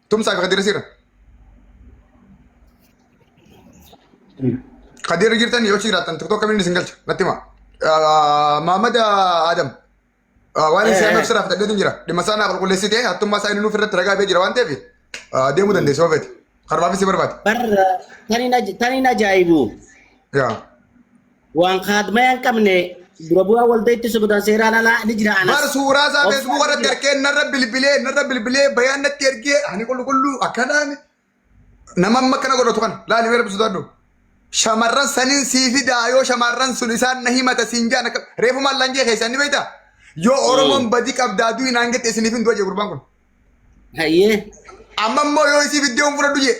tumsaa fi Khadiir sirra. Khadiir jirtan yoo jiraattan tiktok kamiin isin galcha natti hima. Mahamad Adam waan isin si'ameef sirraa fudhadheetu jira. Dhimma isaa naa qulqulleessitee hattummaa isaa inni nuuf irratti ragaa ba'ee jira waan ta'eef deemuu dandeessi yoo feete. Karbaafis si barbaade. Bar taniin ajaa'ibu. Yaa. Waan kaadmaya hin qabne dura bu'aa waldaa ittisa godhan seeraan alaa ni jira anas. Bar suuraa isaa Facebook irratti ergee narra bilbilee narra bilbilee bayaan natti ergee ani qulqulluu akkanaan nama amma akkana godhatu kana laali mee rabbi sodaadhu. Shamarran saniin sii fidaa yoo shamarran sun isaan na himata siin jaan akka reefu maallaan jee keessaan ni beektaa? Yoo Oromoon badii qabdaa du'i naan jette isiniif hin du'a jee gurbaan kun. Hayyee. Amma immoo yoo isii fiddee hin fudhadhu jee.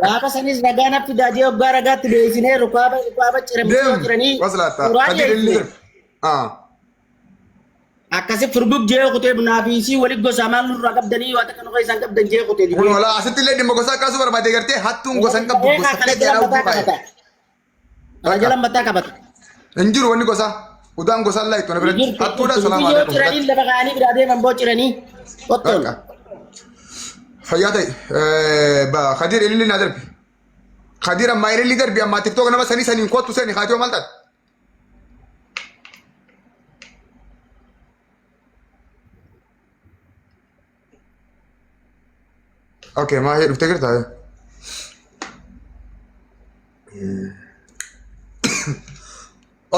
Gaafa sanis ragaa natti fidaa jee waggaa ragaatti dhiyeessinee rukaaba rukaaba ciramisoo Deem jiranii waslaata. suuraa Kadir dhiyeessine. illee. Ah. Akkasi furgug jee kutee bunaa fi isii wali gosaa maal nurraa qabdanii waa takka nurraa isaan qabdan jee kutee Kun walaa asitti illee dhimma gosaa kaasuu barbaade gartee hattuun gosa hin qabdu gosa Kana fedhe jala jedhaa mataa utuu qabata. Kana jala mataa qabata. Hin jiru wanni gosaa. Udaan gosaa laa itti biratti. Hattuudha salaamu Yoo alaikum. ciranii lafa kaa'anii biraa deeman boo ciranii qottoon. Fayyaa ta'e. Kadir ililli naa darbi. Kadir ammaa ililli darbi ammaa tiktook nama sanii saniin kottu seeni kaatiyoo maal taate? Okay, maahee dhuftee jirtaa?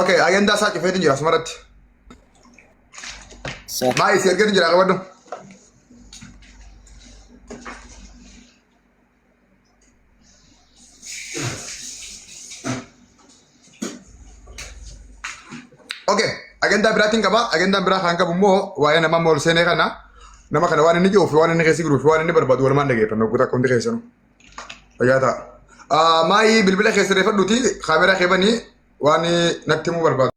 Okay, ajandaa isaa cufeetu jira asumarratti. Maayii si ergeetu jira qabadhu. Okay, ajandaa biraatiin qaba. Ajandaan biraa kan qabu immoo waa'ee nama amma ol seenee kana nama kana waan inni jiruuf waan inni keessa jiruuf waan inni barbaadu walumaan dhageeffanna guutuu akka hundi keessanuu. Fayyaa ta'a. Maayii bilbila keessa reeffadhuuti kaameraa kee banii waan natti himuu barbaadu.